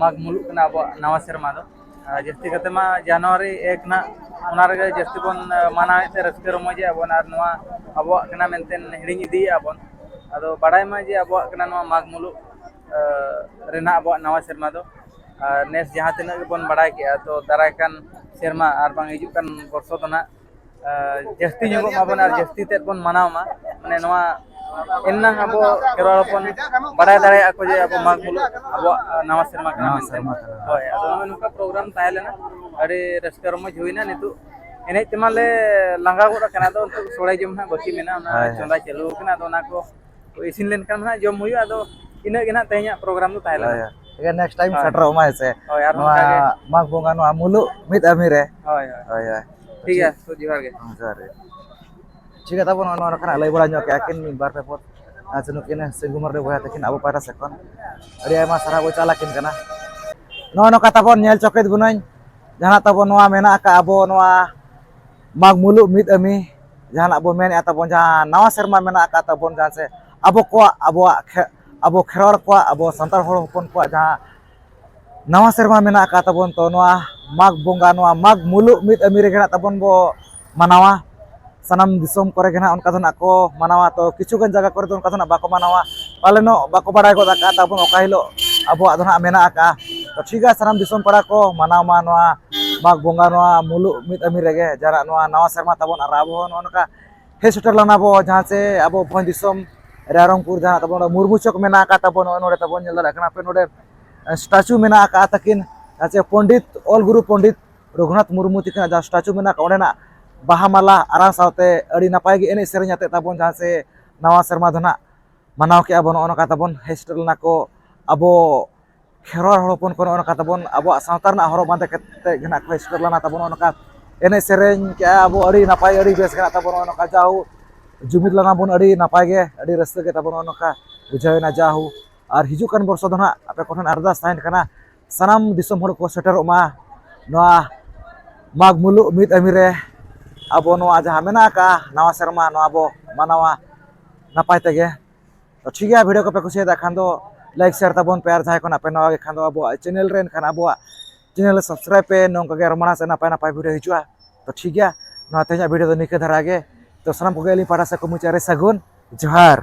ᱢᱟᱜᱽ ᱢᱩᱞᱩᱜ ᱠᱟᱱᱟ ᱟᱵᱚᱣᱟᱜ ᱱᱟᱣᱟ ᱥᱮᱨᱢᱟ ᱫᱚ᱾ ᱟᱨ ᱡᱟᱹᱥᱛᱤ ᱠᱟᱛᱮ ᱢᱟ ᱡᱟᱱᱩᱣᱟᱨᱤ ᱮᱠ ᱱᱟᱜ, ᱚᱱᱟ ᱨᱮᱜᱮ ᱡᱟᱹᱥᱛᱤ ᱵᱚᱱ, ᱮ, ᱢᱟᱱᱟᱣᱮᱫ ᱛᱮ ᱨᱟᱹᱥᱠᱟᱹ ᱨᱚᱢᱚᱡᱮᱜᱼᱟ ᱵᱚᱱ, ᱟᱨ ᱱᱚᱣᱟ ᱟᱵᱚᱣᱟᱜ ᱠᱟᱱᱟ ᱢᱮᱱᱛᱮ ᱦᱤᱲᱤᱧ ᱤᱫᱤᱭᱮᱜᱼᱟ ᱵᱚᱱ᱾ ᱟᱫᱚ ᱵᱟᱲᱟᱭ ᱢᱟ ᱡᱮ ᱟᱵᱚᱣᱟᱜ ᱠᱟᱱᱟ ᱱᱚᱣᱟ ᱢᱟᱜᱽ ᱢᱩᱞᱩᱜ, ᱮ, ᱨᱮᱱᱟᱜ ᱟᱵᱚᱣᱟᱜ ᱱᱟᱣᱟ ᱥᱮᱨᱢᱟ ᱫᱚ᱾ ᱟᱨ ᱱᱮᱥ ᱡᱟᱦᱟᱸ ᱛᱤᱱᱟᱹᱜ ᱜᱮᱵᱚᱱ ᱵᱟᱲᱟᱭ ᱠᱮᱜᱼᱟ, ᱛᱚ ᱫᱟᱨᱟᱭ ᱠᱟᱱ ᱥᱮᱨᱢᱟ ᱟᱨ ᱵᱟᱝ ᱦᱤᱡᱩᱜ ᱠᱟᱱ ᱵᱚᱨᱥᱚ ᱫᱚ ᱱᱟᱜ ᱟᱨ ᱡᱟᱹᱥᱛᱤ ᱧᱚᱜᱚᱜ ᱢᱟᱵᱚᱱ ᱟᱨ ᱡᱟᱹᱥᱛᱤ ᱛᱮᱫ ᱵᱚᱱ ᱢᱟᱱᱟᱣ ᱢᱟ᱾ ᱢᱟᱱᱮ ᱱᱚᱣᱟ ᱮᱱᱟᱝ ᱟᱵᱚ ᱠᱷᱮᱨᱣᱟᱲ ᱦᱚᱯᱚᱱ ᱵᱟᱲᱟᱭ ᱫᱟᱲᱮᱭᱟᱜᱼᱟ ᱠᱚ ᱡᱮ ᱟᱵᱚ ᱢᱟᱜᱽ ᱢᱩᱞᱩᱜ ᱟᱵᱚᱣᱟᱜ, ᱟ, ᱱᱟᱣᱟ ᱥᱮᱨᱢᱟ ᱠᱟᱱᱟ ᱱᱟᱣᱟ ᱢᱮᱱᱛᱮ᱾ ᱥᱮᱨᱢᱟ ᱠᱟᱱᱟ᱾ ᱦᱳᱭ, ᱟᱫᱚ ᱱᱚᱜᱼᱚᱭ ᱱᱚᱝᱠᱟ ᱯᱨᱳᱜᱨᱟᱢ ᱛᱟᱦᱮᱸ ᱞᱮᱱᱟ, ᱟᱹᱰᱤ ᱨᱟᱹᱥᱠᱟᱹ ᱨᱚᱢᱚᱡᱽ ᱦᱩᱭᱱᱟ᱾ ᱱᱤᱛᱚᱜ ᱮᱱᱮᱡ ᱛᱮᱢᱟ ᱞᱮ ᱞᱟᱸᱜᱟ ᱜᱚᱫ ᱟᱠᱟᱱᱟ, ᱟᱫᱚ ᱱᱤᱛᱚᱜ ᱥᱚᱲᱮ ᱡᱚᱢ ᱦᱟᱸᱜ ᱵᱟᱹᱠᱤ ᱢᱮᱱᱟᱜᱼᱟ, ᱚᱱᱟ ᱦᱳᱭ, ᱦᱳᱭ᱾ ᱪᱚᱸᱫᱟ ᱪᱟᱹᱞᱩ ᱟᱠᱟᱱᱟ, ᱟᱫᱚ ᱚᱱᱟ ᱠᱚ ᱤᱥᱤᱱ ᱞᱮᱱᱠᱷᱟᱱ ᱦᱟᱸᱜ ᱡᱚᱢ ᱦᱩᱭᱩᱜᱼᱟ᱾ ᱟᱫᱚ ᱤᱱᱟᱹᱜ ᱜᱮ ᱱᱟᱜ ᱛᱮᱦᱮᱧᱟᱜ ᱯᱨᱳᱜᱨᱟᱢ ᱫᱚ ᱛᱟᱦᱮᱸ ᱞᱮᱱᱟ᱾ ᱦᱳᱭ, ᱦᱳᱭ᱾ ᱴᱷᱤᱠ ᱜᱮᱭᱟ, ᱱᱮᱠᱥᱴ ᱴᱟᱭᱤᱢ ᱦᱳᱭ᱾ ᱥᱮᱴᱮᱨᱚᱜ ᱢᱟ, ᱦᱮᱸ ᱥᱮ? ᱦᱳᱭ, ᱟᱨᱦᱚᱸ ᱱᱚᱣᱟ ᱚᱱᱠᱟ ᱜᱮ᱾ ᱢᱟᱜᱽ ᱵᱚᱸᱜᱟ ᱱᱚᱣᱟ ᱢᱩᱞᱩᱜ ᱢᱤᱫ ᱟᱹᱢᱤ ᱨᱮ᱾ ᱦᱳᱭ, ᱦᱳᱭ᱾ ᱦᱳᱭ, ᱦᱳᱭ᱾ ᱴᱷᱤᱠ ᱜᱮᱭᱟ, ᱴᱷᱤᱠ᱾ ᱛᱚ ᱡᱚᱦᱟᱨ ᱜᱮ᱾ ᱦᱮᱸ, ᱡᱚᱦᱟᱨ ᱜᱮ᱾ ᱴᱷᱤᱠ ᱜᱮᱭᱟ, ᱛᱟᱵᱚᱱ ᱱᱚᱣᱟ ᱠᱷᱚᱱᱟᱜ ᱞᱟᱹᱭ ᱵᱟᱲᱟ ᱧᱚᱜ ᱠᱮᱜᱼᱟ ᱠᱤᱱ ᱢᱤᱫ ᱵᱟᱨ ᱯᱮ ᱯᱚᱫ᱾ ᱟᱨ ᱱᱩᱠᱤᱱ ᱥᱤᱝᱜᱩ ᱢᱟᱨᱰᱤ ᱵᱚᱭᱦᱟ ᱛᱟᱹᱠᱤᱱ ᱟᱵᱚ ᱯᱟᱦᱴᱟ ᱥᱮᱫ ᱠᱷᱚᱱ ᱟᱹᱰᱤ ᱟᱭᱢᱟ ᱥᱟᱨᱦᱟᱣ ᱵᱚ ᱪᱟᱞ ᱟᱹᱠᱤᱱ ᱠᱟᱱᱟ᱾ ᱱᱚᱜᱼᱚ ᱱᱚᱝᱠᱟ ᱛᱟᱵᱚᱱ ᱧᱮᱞ ᱪᱚᱠᱮᱫ ᱵᱚᱱᱟᱹᱧ, ᱡᱟᱦᱟᱱᱟᱜ ᱛᱟᱵᱚᱱ ᱱᱚᱣᱟ ᱢᱮᱱᱟᱜ ᱟᱠᱟᱫ ᱟᱵᱚ ᱱᱚᱣᱟ ᱢᱟᱜᱽ ᱢᱩᱞᱩᱜ ᱢᱤᱫ ᱟᱹᱢᱤ, ᱡᱟᱦᱟᱱᱟᱜ ᱵᱚᱱ ᱢᱮᱱᱮᱫᱼᱟ ᱛᱟᱵᱚᱱ, ᱡᱟᱦᱟᱸ ᱱᱟᱣᱟ ᱥᱮᱨᱢᱟ ᱢᱮᱱᱟᱜ ᱟᱠᱟᱫ ᱛᱟᱵᱚᱱ, ᱡᱟᱦᱟᱸ ᱥᱮ ᱟᱵᱚ ᱠᱚᱣᱟᱜ, ᱟᱵᱚᱣᱟᱜ ᱠᱷᱮ-, ᱟᱵᱚ ᱠᱷᱮᱨᱣᱟᱲ ᱠᱚᱣᱟᱜ, ᱟᱵᱚ ᱥᱟᱱᱛᱟᱲ ᱦᱚᱲ ᱦᱚᱯᱚᱱ ᱠᱚᱣᱟᱜ ᱡᱟᱦᱟᱸ ᱱᱟᱣᱟ ᱥᱮᱨᱢᱟ ᱢᱮᱱᱟᱜ ᱟᱠᱟᱫ ᱛᱟᱵᱚᱱ, ᱛᱚ ᱱᱚᱣᱟ ᱢᱟᱜᱽ ᱵᱚᱸᱜᱟ, ᱱᱚᱣᱟ ᱢᱟᱜᱽ ᱢᱩᱞᱩᱜ ᱢᱤᱫ ᱟᱹᱢᱤ ᱨᱮᱜᱮ ᱱᱟᱜ ᱛᱟᱵᱚᱱ ᱵᱚ ᱢᱟᱱᱟᱣᱟ᱾ ᱥᱟᱱᱟᱢ ᱫᱤᱥᱚᱢ ᱠᱚᱨᱮ ᱜᱮ ᱱᱟᱜ ᱚᱱᱠᱟ ᱫᱚ ᱱᱟᱜ ᱠᱚ ᱢᱟᱱᱟᱣᱟ, ᱛᱚ ᱠᱤᱪᱷᱩ ᱜᱟᱱ ᱡᱟᱭᱜᱟ ᱠᱚᱨᱮ ᱫᱚ ᱚᱱᱠᱟ ᱫᱚ ᱱᱟᱜ ᱵᱟᱠᱚ ᱢᱟᱱᱟᱣᱟ, ᱯᱟᱞᱮᱱᱚᱜ ᱵᱟᱠᱚ ᱵᱟᱲᱟᱭ ᱜᱚᱫ ᱟᱠᱟᱫ ᱛᱟᱵᱚᱱ ᱚᱠᱟ ᱦᱤᱞᱳᱜ ᱟᱵᱚᱣᱟᱜ ᱫᱚ ᱱᱟᱜ ᱢᱮᱱᱟᱜ ᱟᱠᱟᱫᱼᱟ᱾ ᱛᱚ ᱴᱷᱤᱠ ᱜᱮᱭᱟ, ᱥᱟᱱᱟᱢ ᱫᱤᱥᱚᱢ ᱯᱟᱲᱟ ᱠᱚ ᱢᱟᱱᱟᱣ ᱢᱟ ᱱᱚᱣᱟ ᱢᱟᱜᱽ ᱵᱚᱸᱜᱟ, ᱱᱚᱣᱟ ᱢᱩᱞᱩᱜ ᱢᱤᱫ ᱟᱹᱢᱤ ᱨᱮᱜᱮ ᱡᱟᱦᱟᱱᱟᱜ ᱱᱚᱣᱟ ᱱᱟᱣᱟ ᱥᱮᱨᱢᱟ ᱛᱟᱵᱚᱱ, ᱟᱨ ᱟᱵᱚ ᱦᱚᱸ ᱱᱚᱜᱼᱚ ᱱᱚᱝᱠᱟ ᱦᱮᱡ ᱥᱮᱴᱮᱨ ᱞᱮᱱᱟ ᱵᱚ, ᱡᱟᱦᱟᱸ ᱪᱮ ᱟᱵᱚ ᱵᱷᱚᱸᱡᱽ ᱫᱤᱥᱚᱢ ᱨᱟᱭᱨᱚᱝᱯᱩᱨ, ᱡᱟᱦᱟᱸ ᱛᱟᱵᱚᱱ ᱱᱚᱰᱮ ᱢᱩᱨᱢᱩ ᱪᱚᱠ ᱢᱮᱱᱟᱜ ᱟᱠᱟᱫ ᱛᱟᱵᱚᱱ, ᱱᱚᱜᱼᱚᱭ ᱱᱚᱰᱮ ᱛᱟᱵᱚᱱ ᱧᱮᱞ ᱫᱟᱲᱮᱭᱟᱜ ᱠᱟᱱᱟ ᱯᱮ, ᱱᱚᱰᱮ ᱥᱴᱟᱪᱩ ᱢᱮᱱᱟᱜ ᱟᱠᱟᱫ ᱛᱟᱹᱠᱤᱱ, ᱡᱟᱦᱟᱸ ᱪᱮ ᱯᱚᱱᱰᱤᱛ, ᱚᱞ ᱜᱩᱨᱩ ᱯᱚᱱᱰᱤᱛ ᱨᱚᱜᱷᱩᱱᱟᱛᱷ ᱢᱩᱨᱢᱩ ᱛᱟᱹᱠᱤᱱᱟᱜ ᱡᱟᱦᱟᱸ ᱥᱴᱟᱪᱩ ᱢᱮᱱᱟᱜ ᱟᱠᱟᱫ, ᱚᱸᱰᱮᱱᱟᱜ ᱵᱟᱦᱟ ᱢᱟᱞᱟ ᱟᱨᱟᱣ ᱥᱟᱶᱛᱮ ᱟᱹᱰᱤ ᱱᱟᱯᱟᱭ ᱜᱮ ᱮᱱᱮᱡ ᱥᱮᱨᱮᱧ ᱟᱛᱮᱫ ᱛᱟᱵᱚᱱ ᱡᱟᱦᱟᱸ ᱪᱮ ᱱᱟᱣᱟ ᱥᱮᱨᱢᱟ ᱫᱚ ᱱᱟᱜ ᱢᱟᱱᱟᱣ ᱠᱮᱜᱼᱟ ᱵᱚᱱ᱾ ᱱᱚᱜᱼᱚ ᱱᱚᱝᱠᱟ ᱛᱟᱵᱚᱱ ᱦᱮᱡ ᱥᱮᱴᱮᱨ ᱞᱮᱱᱟ ᱠᱚ ᱟᱵᱚ ᱠᱷᱮᱨᱣᱟᱲ ᱦᱚᱲ ᱦᱚᱯᱚᱱ ᱠᱚ, ᱱᱚᱜᱼᱚ ᱱᱚᱝᱠᱟ ᱛᱟᱵᱚᱱ ᱟᱵᱚᱣᱟᱜ ᱥᱟᱶᱛᱟ ᱨᱮᱱᱟᱜ ᱦᱚᱨᱚᱜ ᱵᱟᱸᱫᱮ ᱠᱟᱛᱮ ᱜᱮ ᱱᱟᱜ ᱠᱚ ᱦᱮᱡ ᱥᱮᱴᱮᱨ ᱞᱮᱱᱟ ᱛᱟᱵᱚᱱ᱾ ᱱᱚᱜᱼᱚ ᱱᱚᱝᱠᱟ ᱮᱱᱮᱡ ᱥᱮᱨᱮᱧ ᱠᱮᱜᱼᱟ ᱟᱵᱚ, ᱟᱹᱰᱤ ᱱᱟᱯᱟᱭ, ᱟᱹᱰᱤ ᱵᱮᱥ ᱜᱮ ᱱᱟᱜ ᱛᱟᱵᱚᱱ᱾ ᱱᱚᱜᱼᱚ ᱱᱚᱝᱠᱟ ᱡᱟᱦᱳ ᱡᱩᱢᱤᱫ ᱞᱮᱱᱟ ᱵᱚᱱ, ᱟᱹᱰᱤ ᱱᱟᱯᱟᱭ ᱜᱮ, ᱟᱹᱰᱤ ᱨᱟᱹᱥᱠᱟᱹ ᱜᱮ ᱛᱟᱵᱚᱱ ᱱᱚᱜᱼᱚ ᱱᱚᱝᱠᱟ ᱵᱩᱡᱷᱟᱹᱣ ᱮᱱᱟ ᱡᱟᱦᱳ᱾ ᱟᱨ ᱦᱤᱡᱩᱜ ᱠᱟᱱ ᱵᱚᱨᱥᱚ ᱫᱚ ᱱᱟᱜ ᱟᱯᱮ ᱠᱚᱴᱷᱮᱱ ᱟᱨᱫᱟᱥ ᱛᱟᱦᱮᱱ ᱠᱟᱱᱟ, ᱥᱟᱱᱟᱢ ᱫᱤᱥᱚᱢ ᱦᱚᱲ ᱠᱚ ᱥᱮᱴᱮᱨᱚᱜ ᱢᱟ ᱱᱚᱣᱟ ᱢᱟᱜᱽ ᱢᱩᱞᱩᱜ ᱢᱤᱫ ᱟᱹᱢᱤ ᱨᱮ, ᱟᱵᱚ ᱱᱚᱣᱟ ᱡᱟᱦᱟᱸ ᱢᱮᱱᱟᱜ ᱟᱠᱟᱫᱼᱟ ᱱᱟᱣᱟ ᱥᱮᱨᱢᱟ, ᱱᱚᱣᱟ ᱵᱚ ᱢᱟᱱᱟᱣᱟ ᱱᱟᱯᱟᱭ ᱛᱮᱜᱮ᱾ ᱛᱚ ᱴᱷᱤᱠ ᱜᱮᱭᱟ, ᱵᱷᱤᱰᱤᱭᱳ ᱠᱚᱯᱮ ᱠᱩᱥᱤᱭᱟᱫᱟ ᱠᱷᱟᱱ ᱫᱚ ᱞᱟᱭᱤᱠ ᱥᱮᱭᱟᱨ ᱛᱟᱵᱚᱱ ᱯᱮ, ᱟᱨ ᱡᱟᱦᱟᱸᱭ ᱠᱚ ᱱᱟᱜ ᱯᱮ ᱱᱟᱣᱟ ᱜᱮ ᱠᱷᱟᱱ ᱫᱚ ᱟᱵᱚᱣᱟᱜ ᱪᱮᱱᱮᱞ ᱨᱮ, ᱮᱱᱠᱷᱟᱱ ᱟᱵᱚᱣᱟᱜ ᱪᱮᱱᱮᱞ ᱥᱟᱵᱥᱠᱨᱟᱭᱤᱵ ᱯᱮ, ᱱᱚᱝᱠᱟ ᱜᱮ ᱟᱨ ᱢᱟᱲᱟᱝ ᱥᱮᱫ ᱱᱟᱯᱟᱭ ᱱᱟᱯᱟᱭ ᱵᱷᱤᱰᱤᱭᱳ ᱦᱤᱡᱩᱜᱼᱟ᱾ ᱛᱚ ᱴᱷᱤᱠ ᱜᱮᱭᱟ, ᱱᱚᱣᱟ ᱛᱮᱦᱮᱧᱟᱜ ᱵᱷᱤᱰᱤᱭᱳ ᱫᱚ ᱱᱤᱝᱠᱟᱹ ᱫᱷᱟᱨᱟ ᱜᱮ᱾ ᱛᱚ ᱥᱟᱱᱟᱢ ᱠᱚᱜᱮ ᱟᱹᱞᱤᱧ ᱯᱟᱦᱴᱟ ᱥᱮᱫ ᱠᱷᱚᱱ ᱢᱩᱪᱟᱹᱫ ᱨᱮ ᱥᱟᱹᱜᱩᱱ ᱡᱚᱦᱟᱨ᱾